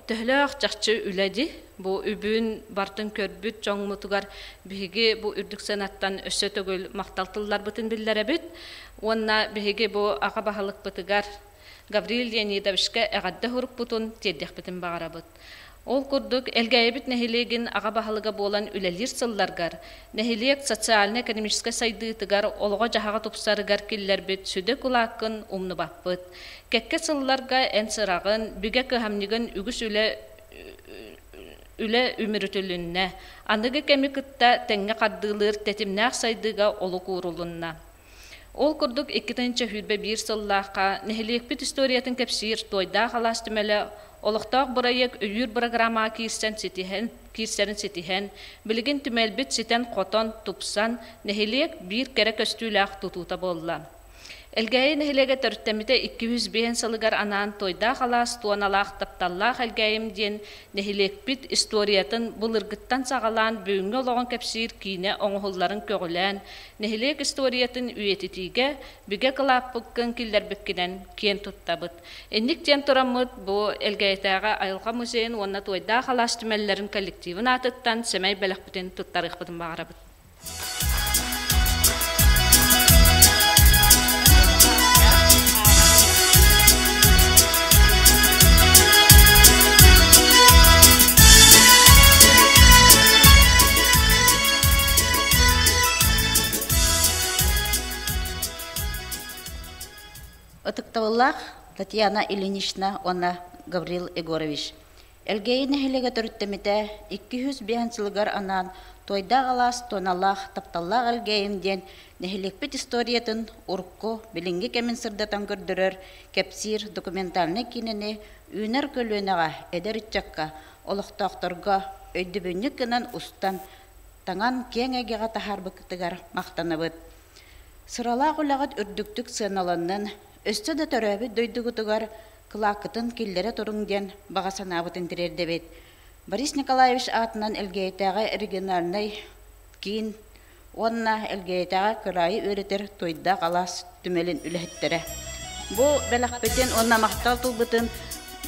төһөлөөх чахчы үлэ дии бу үбүн бартын көрбүт дьоҥмутугар биһиги бу үрдүк сыанаттан өссө төгүл махтал тылларбытын биллэрэбит уонна биһиги бу аҕа баһылыкпытыгар Гаврил Леонидовичка эҕэрдэ сурукпутун тиэрдиэхпитин баҕарабыт. Ол курдук, Элгээйибит нэһилиэгин аҕа баһылыга буолан үлэлиир сылларгар, нэһилиэк социально-экономическай сайдыытыгар, олоҕо-дьаһаҕа тупсарыгар киллэрбит сүдү кылааккын умнубаппыт. Кэккэ сылларга эн сыраҕын, бигэ кыһамньыгын үгүс үлэ үлэ үмүрүтүлүннэ, аныгы кэми кытта тэҥҥэ хардыылыыр тэтимнээх сайдыыга олук уурулунна. Ол курдук, 2021 сыллаахха нэһилиэкпит историятын кэпсиир Туойдаах алаас түмэлэ олохтоох бырайыак өйүүр бырагыраамаҕа киирсэн ситиһэн, киирсэрин ситиһэн, билигин түмэлбит ситэн-хотон, тупсан, нэһилиэк биир кэрэ көстүүлээх тутуута буолла. Элгээйи нэһилиэгэ төрүттэммитэ 205 сылыгар анаан Туойдаах алаас туоналаах тапталлаах Элгээйим диэн нэһилиэкпит историятын былыргыттан саҕалаан бүгүҥҥү олоҕун кэпсиир киинэ оҥоһулларын көҕүлээн, нэһилиэк историятын үйэтитиигэ бигэ кылааппыккын киллэрбиккинэн киэн туттабыт. Инник диэн тураммыт бу Элгээйитээҕи айылҕа музейын уонна Туойдаах алаас түмэллэрин коллективын аатыттан сэмэй бэлэхпитин туттарыахпытын баҕарабыт. Ытыктабыллаах Татьяна Ильинична уонна Гаврил Егорович, Элгээйи нэһилиэгэ төрүттэммитэ 205 сылыгар анаан Туойдаах алаас туоналаах тапталлаах Элгээйим диэн нэһилиэкпит историятын урукку, билиҥҥи кэмин сырдатан көрдөрөр, кэпсиир документальнай киинэни үүнэр көлүөнэҕэ, эдэр ыччакка, олохтоохторго өйдөбүнньүк гынан устан, таҥан киэҥ эйгэҕэ таһаарбыккытыгар махтанабыт. Сыралаах үлэҕит үрдүктүк сыаналаннын, өссө да төрөөбүт дойдугутугар кылааккытын киллэрэ туруҥ диэн баҕа санаабытын тириэрдэбит. Борис Николаевич аатынан Элгээйитээҕи региональнай киин уонна Элгээйитээҕи кыраайы үөрэтэр Туойдаах алаас түмэлин үлэһиттэрэ. Бу бэлэхпитин уонна махтал тылбытын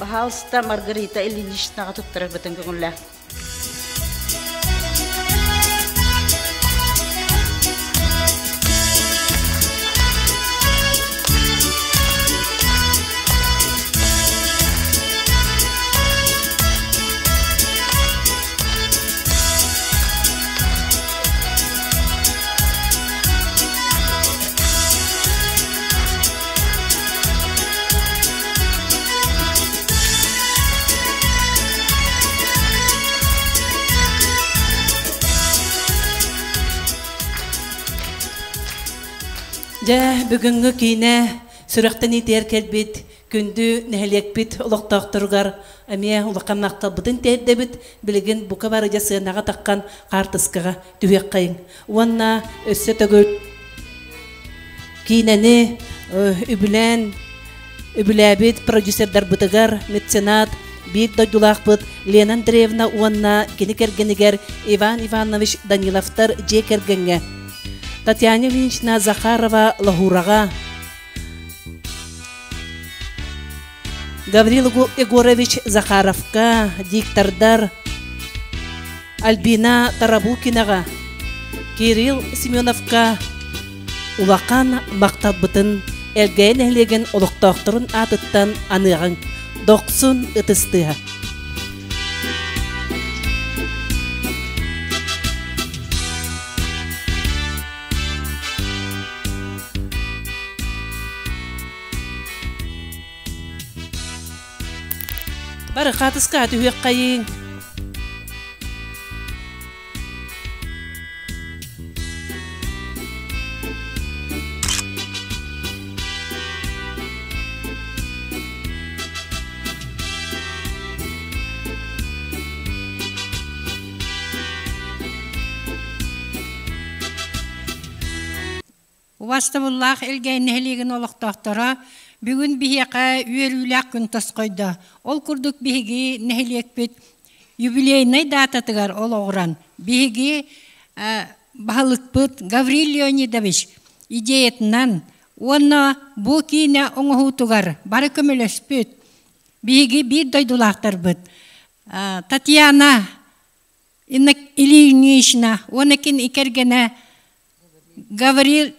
баһаалыста Маргарита Ильиничнаҕа туттарарбытын көҥүллээх. Дьэ, бүгүҥҥү киинэ сүрэхтэниитигэр кэлбит. Күндү нэһилиэкпит олохтоохторугар эмиэ улахан махталбытын тиэрдэбит. Билигин бука бары дьэ сыанаҕа таххан хаартыскаҕа түһүөххэйиҥ. Уонна өссө төгүл киинэни үбүлээн үбүлээбит продюсердарбытыгар меценат биир дойдулаахпыт Лена Андреевна уонна кини кэргэнигэр Иван Иванович Даниловтар дьиэ кэргэҥҥэ Татьяна Ильинична Захарова Лоһуураҕа Гаврил Егорович Захаровка, диктордар Альбина Тарабукинаҕа, Кирилл Семеновка улахан махталбытын Элгээйи нэһилиэгин олохтоохторун аатыттан аныаҕыҥ. Дохсун ытыс тыаһа. Бары хаатыска түһүөххэйиҥ. Убастабыллаах Элгээн нэһилиэгин олохтоохторо, бүгүн биһиэхэ үөрүүлээх күн тосхойдо. Ол курдук биһиги нэһилиэкпит юбилейнай даататыгар олоҕуран, биһиги баһылыкпыт Гаврил Леонидович идеятынан уонна бу киинэ оҥоһуутугар бары көмөлөспүт биһиги биир дойдулаахтарбыт Татьяна Ильинична уонна кини кэргэнэ Гаврил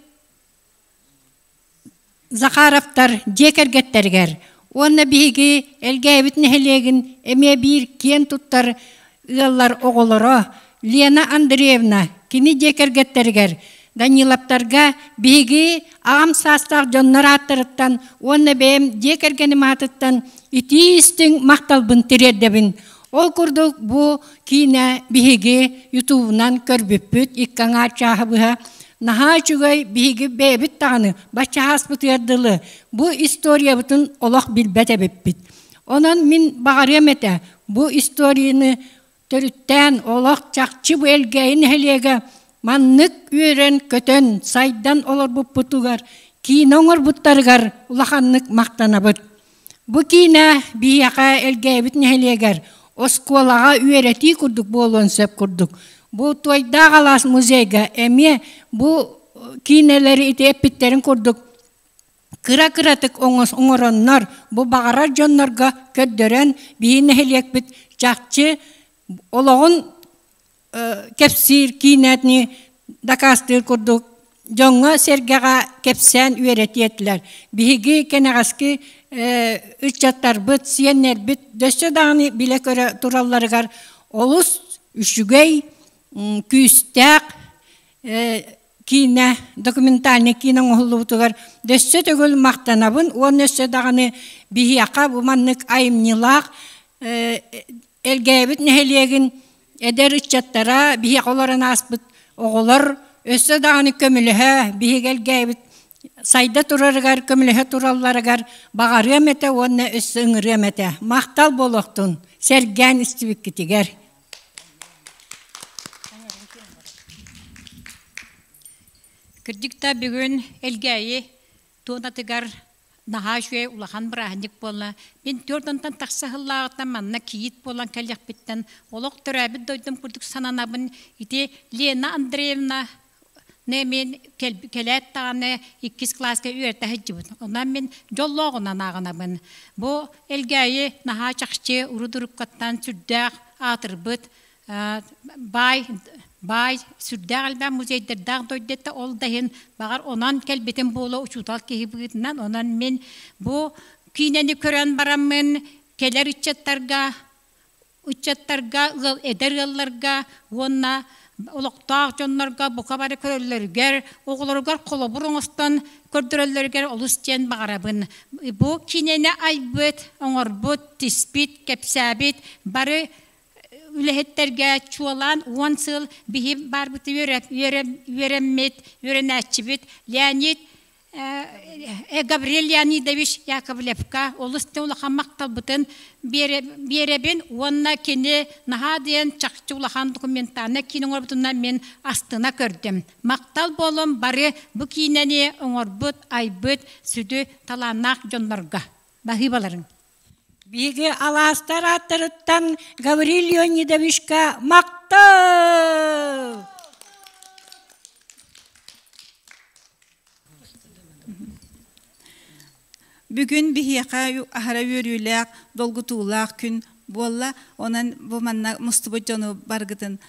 Захаровтар дьиэ кэргэттэригэр уонна биһиги Элгээбит нэһилиэгин эмиэ биир киэн туттар ыаллар оҕолоро Лена Андреевна кини дьиэ кэргэттэригэр Даниловтарга биһиги аҕам саастаах дьоннор ааттарыттан уонна бэйэм дьиэ кэргэним аатыттан итии истиҥ махталбын тириэрдэбин. Ол курдук бу киинэ биһиги ютубунан көрбүппүт икки аҥаар чааһы быһа наһаа үчүгэй биһиги бэйэбит даҕаны бачча ааспытыгар дылы бу историябытын олох билбэт эбиппит. Онон мин баҕарыам этэ бу историяны төрүттээн олох чахчы бу Элгээйи нэһилиэгэ маннык үөрэн-көтөн сайдан олорбуппутугар киинэ оҥорбуттарыгар улаханнык махтанабыт. Бу киинэ биһиэхэ Элгээбит нэһилиэгэр оскуолаҕа үөрэтии курдук буолуон сөп курдук. Бу Туойдаах алаас музейга эмиэ бу киинэлэри ити эппиттэрин курдук кыра-кыратык оҥороннор, бу баҕарар дьоннорго көрдөрөн биһи нэһилиэкпит чахчы олоҕун кэпсиир киинэтини дакаастыыр курдук дьоҥҥо-сэргэҕэ кэпсээн үөрэтиэ этилэр. Биһиги кэнэҕэски ыччаттарбыт, сиэннэрбит дөссө даҕаны билэ-көрө туралларыгар олус үчүгэй, күүстээх киинэ, документальнай киинэ оҥоһуллубутугар дөссө төгүл махтанабын уонна өссө даҕаны биһиэхэ бу маннык айымньылаах Элгээбит нэһилиэгин эдэр ыччаттара биһиэхэ олорон ааспыт оҕолор өссө даҕаны көмөлөһө биһиги Элгээбит сайда турарыгар көмөлөһө туралларыгар баҕарыам этэ уонна өссө ыҥырыам этэ. Махтал буолуохтун, сэргээн истибиккитигэр. Кырдьык да бүгүн Элгээйи туонатыгар наһаа үчүгэй улахан бырааһынньык буолла. Мин түөрт онтон тахса сыллааҕыттан манна кийиит буолан кэлиэхпиттэн олох төрөөбүт дойдум курдук сананабын. Ити Лена Андреевна мен кэлээт даҕаны иккис кылааска үөрэтэ сылдьыбыт. Онон мин дьоллооҕунан ааҕынабын. Бу Элгээйи наһаа чахчы урут-уруккаттан сүрдээх аатырбыт баай баай сүрдээх элбэх музейдардаах дойду этэ ол да иһин баҕар онон кэлбитим буолуо учуутал киһи быһыытынан онон мин бу киинэни көрөн бараммын кэлэр ыччаттарга ыччаттарга ыал эдэр ыалларга уонна олохтоох дьоннорго бука бары көрөллөрүгэр оҕолоругар холобур оҥостон көрдөрөллөрүгэр олус диэн баҕарабын бу киинэни айбыт оҥорбут тиспит кэпсээбит бары үлэһиттэргэ чуолаан уон сыл биһи баарбыт үөрэммит, үөрэнээччибит Леонид Гаврил Леонидович Яковлевка олус да улахан махталбытын биэрэбин уонна кини наһаа диэн чахчы улахан документальнай киинэ оҥорбутунан мин астына көрдүм. Махтал буолун бары бу киинэни оҥорбут, айбыт сүдү талааннаах дьоннорго. Баһыыбаларыҥ. Биһиги алаастар ааттарыттан Гаврил Леонидовичка махтал! Бүгүн биһиэхэ аһара үөрүүлээх, долгутуулаах күн буолла. Онон бу манна мустубут дьону баргытын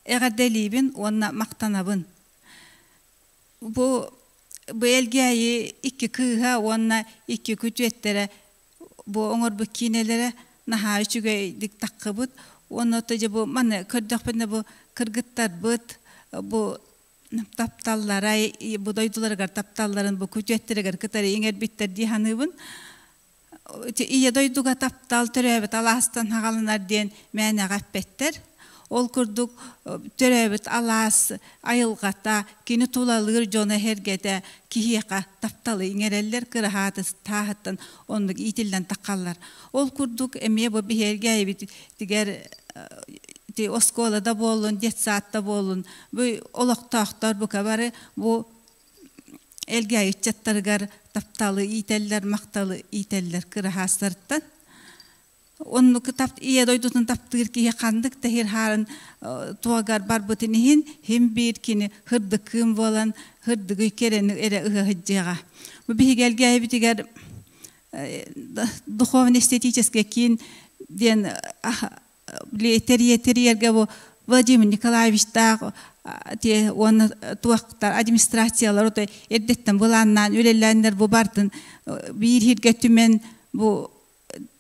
эҕэрдэлиибин уонна махтанабын. Бу бу Элгээйи икки кыыһа уонна икки күтүөттэрэ бу оҥорбут киинэлэрэ наһаа үчүгэйдик таххыбыт. Уонна дьэ бу маны көрдөхпүнэ бу кыргыттарбыт бу тапталлара бу дойдуларыгар тапталларын бу күтүөттэригэр кытары иҥэрбиттэр дии саныыбын. Ийэ дойдуга таптал төрөөбүт алаастан хаҕаланар диэн мээнэҕэ эппэттэр. Ол курдук төрөөбүт алаас айылҕата, кини тулалыыр дьоно эһэргэтэ киһиэхэ тапталы иҥэрэллэр, кыраһаатыттан оннук иитиллэн таххаллар. Ол курдук эмиэ бу биһиэргээйибит тигэр оскуола да буоллун, детсад да буоллун, бу олохтоохтор бука бары бу Элгээйи ыччаттарыгар тапталы иитэллэр, махталы иитэллэр кыраһаастартан. Оннук ийэ дойдутун таптыыр киһи ханнык да иһир хаарын туогар барбытын иһин, хим биир кини хырдыккыын буолан, хырдыгый кэрэни эрэ ыһыһыддьыаҕа. Бу биһиги Элгээйибитигэр духовно-эстетический киин диэн тэрийэргэ бу Владимир Николаевичтаах уонна туохтар администрациялар отой эрдэттэн былааннаан үлэлээннэр бу бартын биир иһиргэ түмэн бу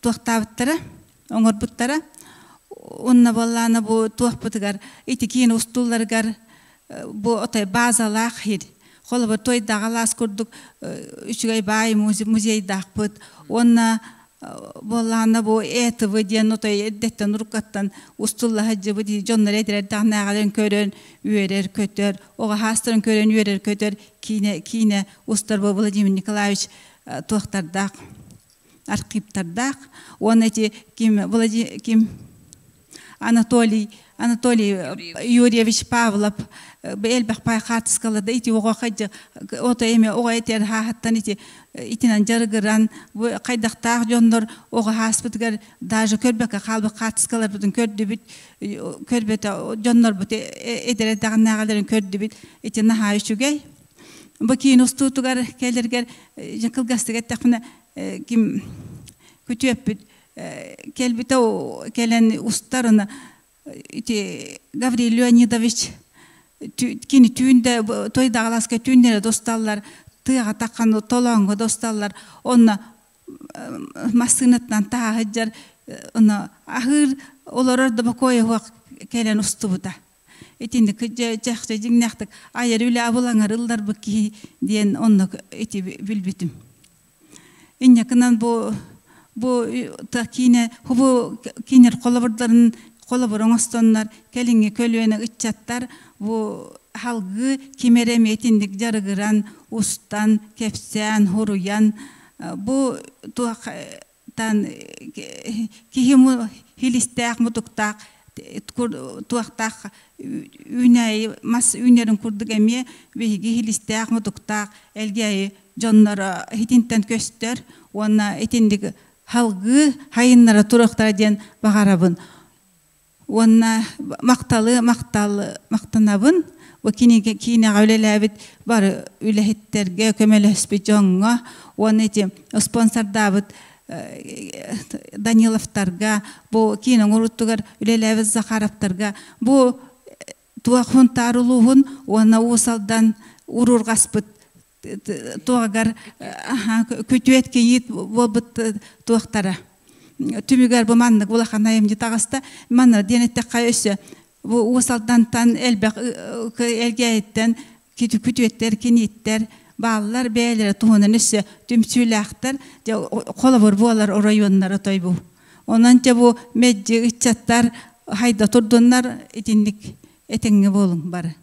туохтаабыттара оҥорбуттара онно буоллаана бу туохпутугар ити киин устуулларыгар бу отой базалаах хир холобур тойдаҕалаас курдук үчүгэй баай музейдаахпыт уонна буоллаҕына бу ЭТВ диэн отой эрдэттэн уруккаттан устулла сылдьыбыт дьоннор эдэрдээҕинээҕилэрин көрөн үөрэр-көтөр, оҕо хаастарын көрөн үөрэр-көтөр киинэ киинэ устар бу Владимир Николаевич туохтардаах архивтардаах уонна ити ким Владимир ким Анатолий Анатолий Юрьевич Павлов элбэх пай хаартыскаларда ити оҕо хайдах ото эми оҕо этэр хааһыттан ити итинэн дьарыгыран бу хайдахтаах дьоннор оҕо хааспытыгар даже көрбөккө хаалбыт хаартыскаларбытын көрдүбүт көрбөтө дьоннорбут эдэр эрдэҕинээҕилэрин көрдүбүт ити наһаа үчүгэй бу киин устуутугар кэлэргэр кылгастык эттэхпинэ ким күтүөппүт кэлбитэ кэлэн устарына ити Гаврил Леонидович кини түүндэ тойдаҕаласка түүннэрэ досталлар тыаҕа таххан толооҥҥо досталлар онно массыынатынан таһаһыдьар оно аһыыр олорор да бокуойа суох кэлэн устубута итинник чахчы дьиҥнээхтик айар үлэ абылаҥар ылларбыт киһи диэн онно ити билбитим Инньэ бу бу киинэ бу кинер холобурдарын холобур оҥостоннор кэлиҥҥи көлүөнэ ыччаттар бу халгыы ким эрэ эмиэ итинник дьарыгыран устан кэпсээн хуруйан бу туохтан киһи хилистээх мутуктаах туохтаах үүнээйи мас үүнэрин курдук эмиэ биһиги хилистээх мутуктаах элгээйи дьонноро итинтэн көстөр уонна итинник халгыы хайыннара туруохтара диэн баҕарабын уонна махталы махтал махтанабын бу киинэҕэ үлэлээбит бары үлэһиттэргэ көмөлөспүт дьоҥҥо уонна ити спонсордаабыт Даниловтарга бу киин оҥоруттугар үлэлээбит Захаровтарга бу туох Хунтаар улууһун уонна Уус Алдан уруурҕаспыт туоҕар күтүөт кийиит буолбут туохтара түмүгэр бу маннык улахан айымньы таҕыста манна диэн эттэххэ өссө бу Уус Алдантан элбэх элгээйиттэн күтүөттэр кинииттэр бааллар бэйэлэрэ туһунан өссө түмсүүлээхтэр дьэ холобур буолар оройуоннара той бу онон дьэ бу мэддьи ыччаттар хайда турдуннар итинник этэҥҥэ буолуҥ бары.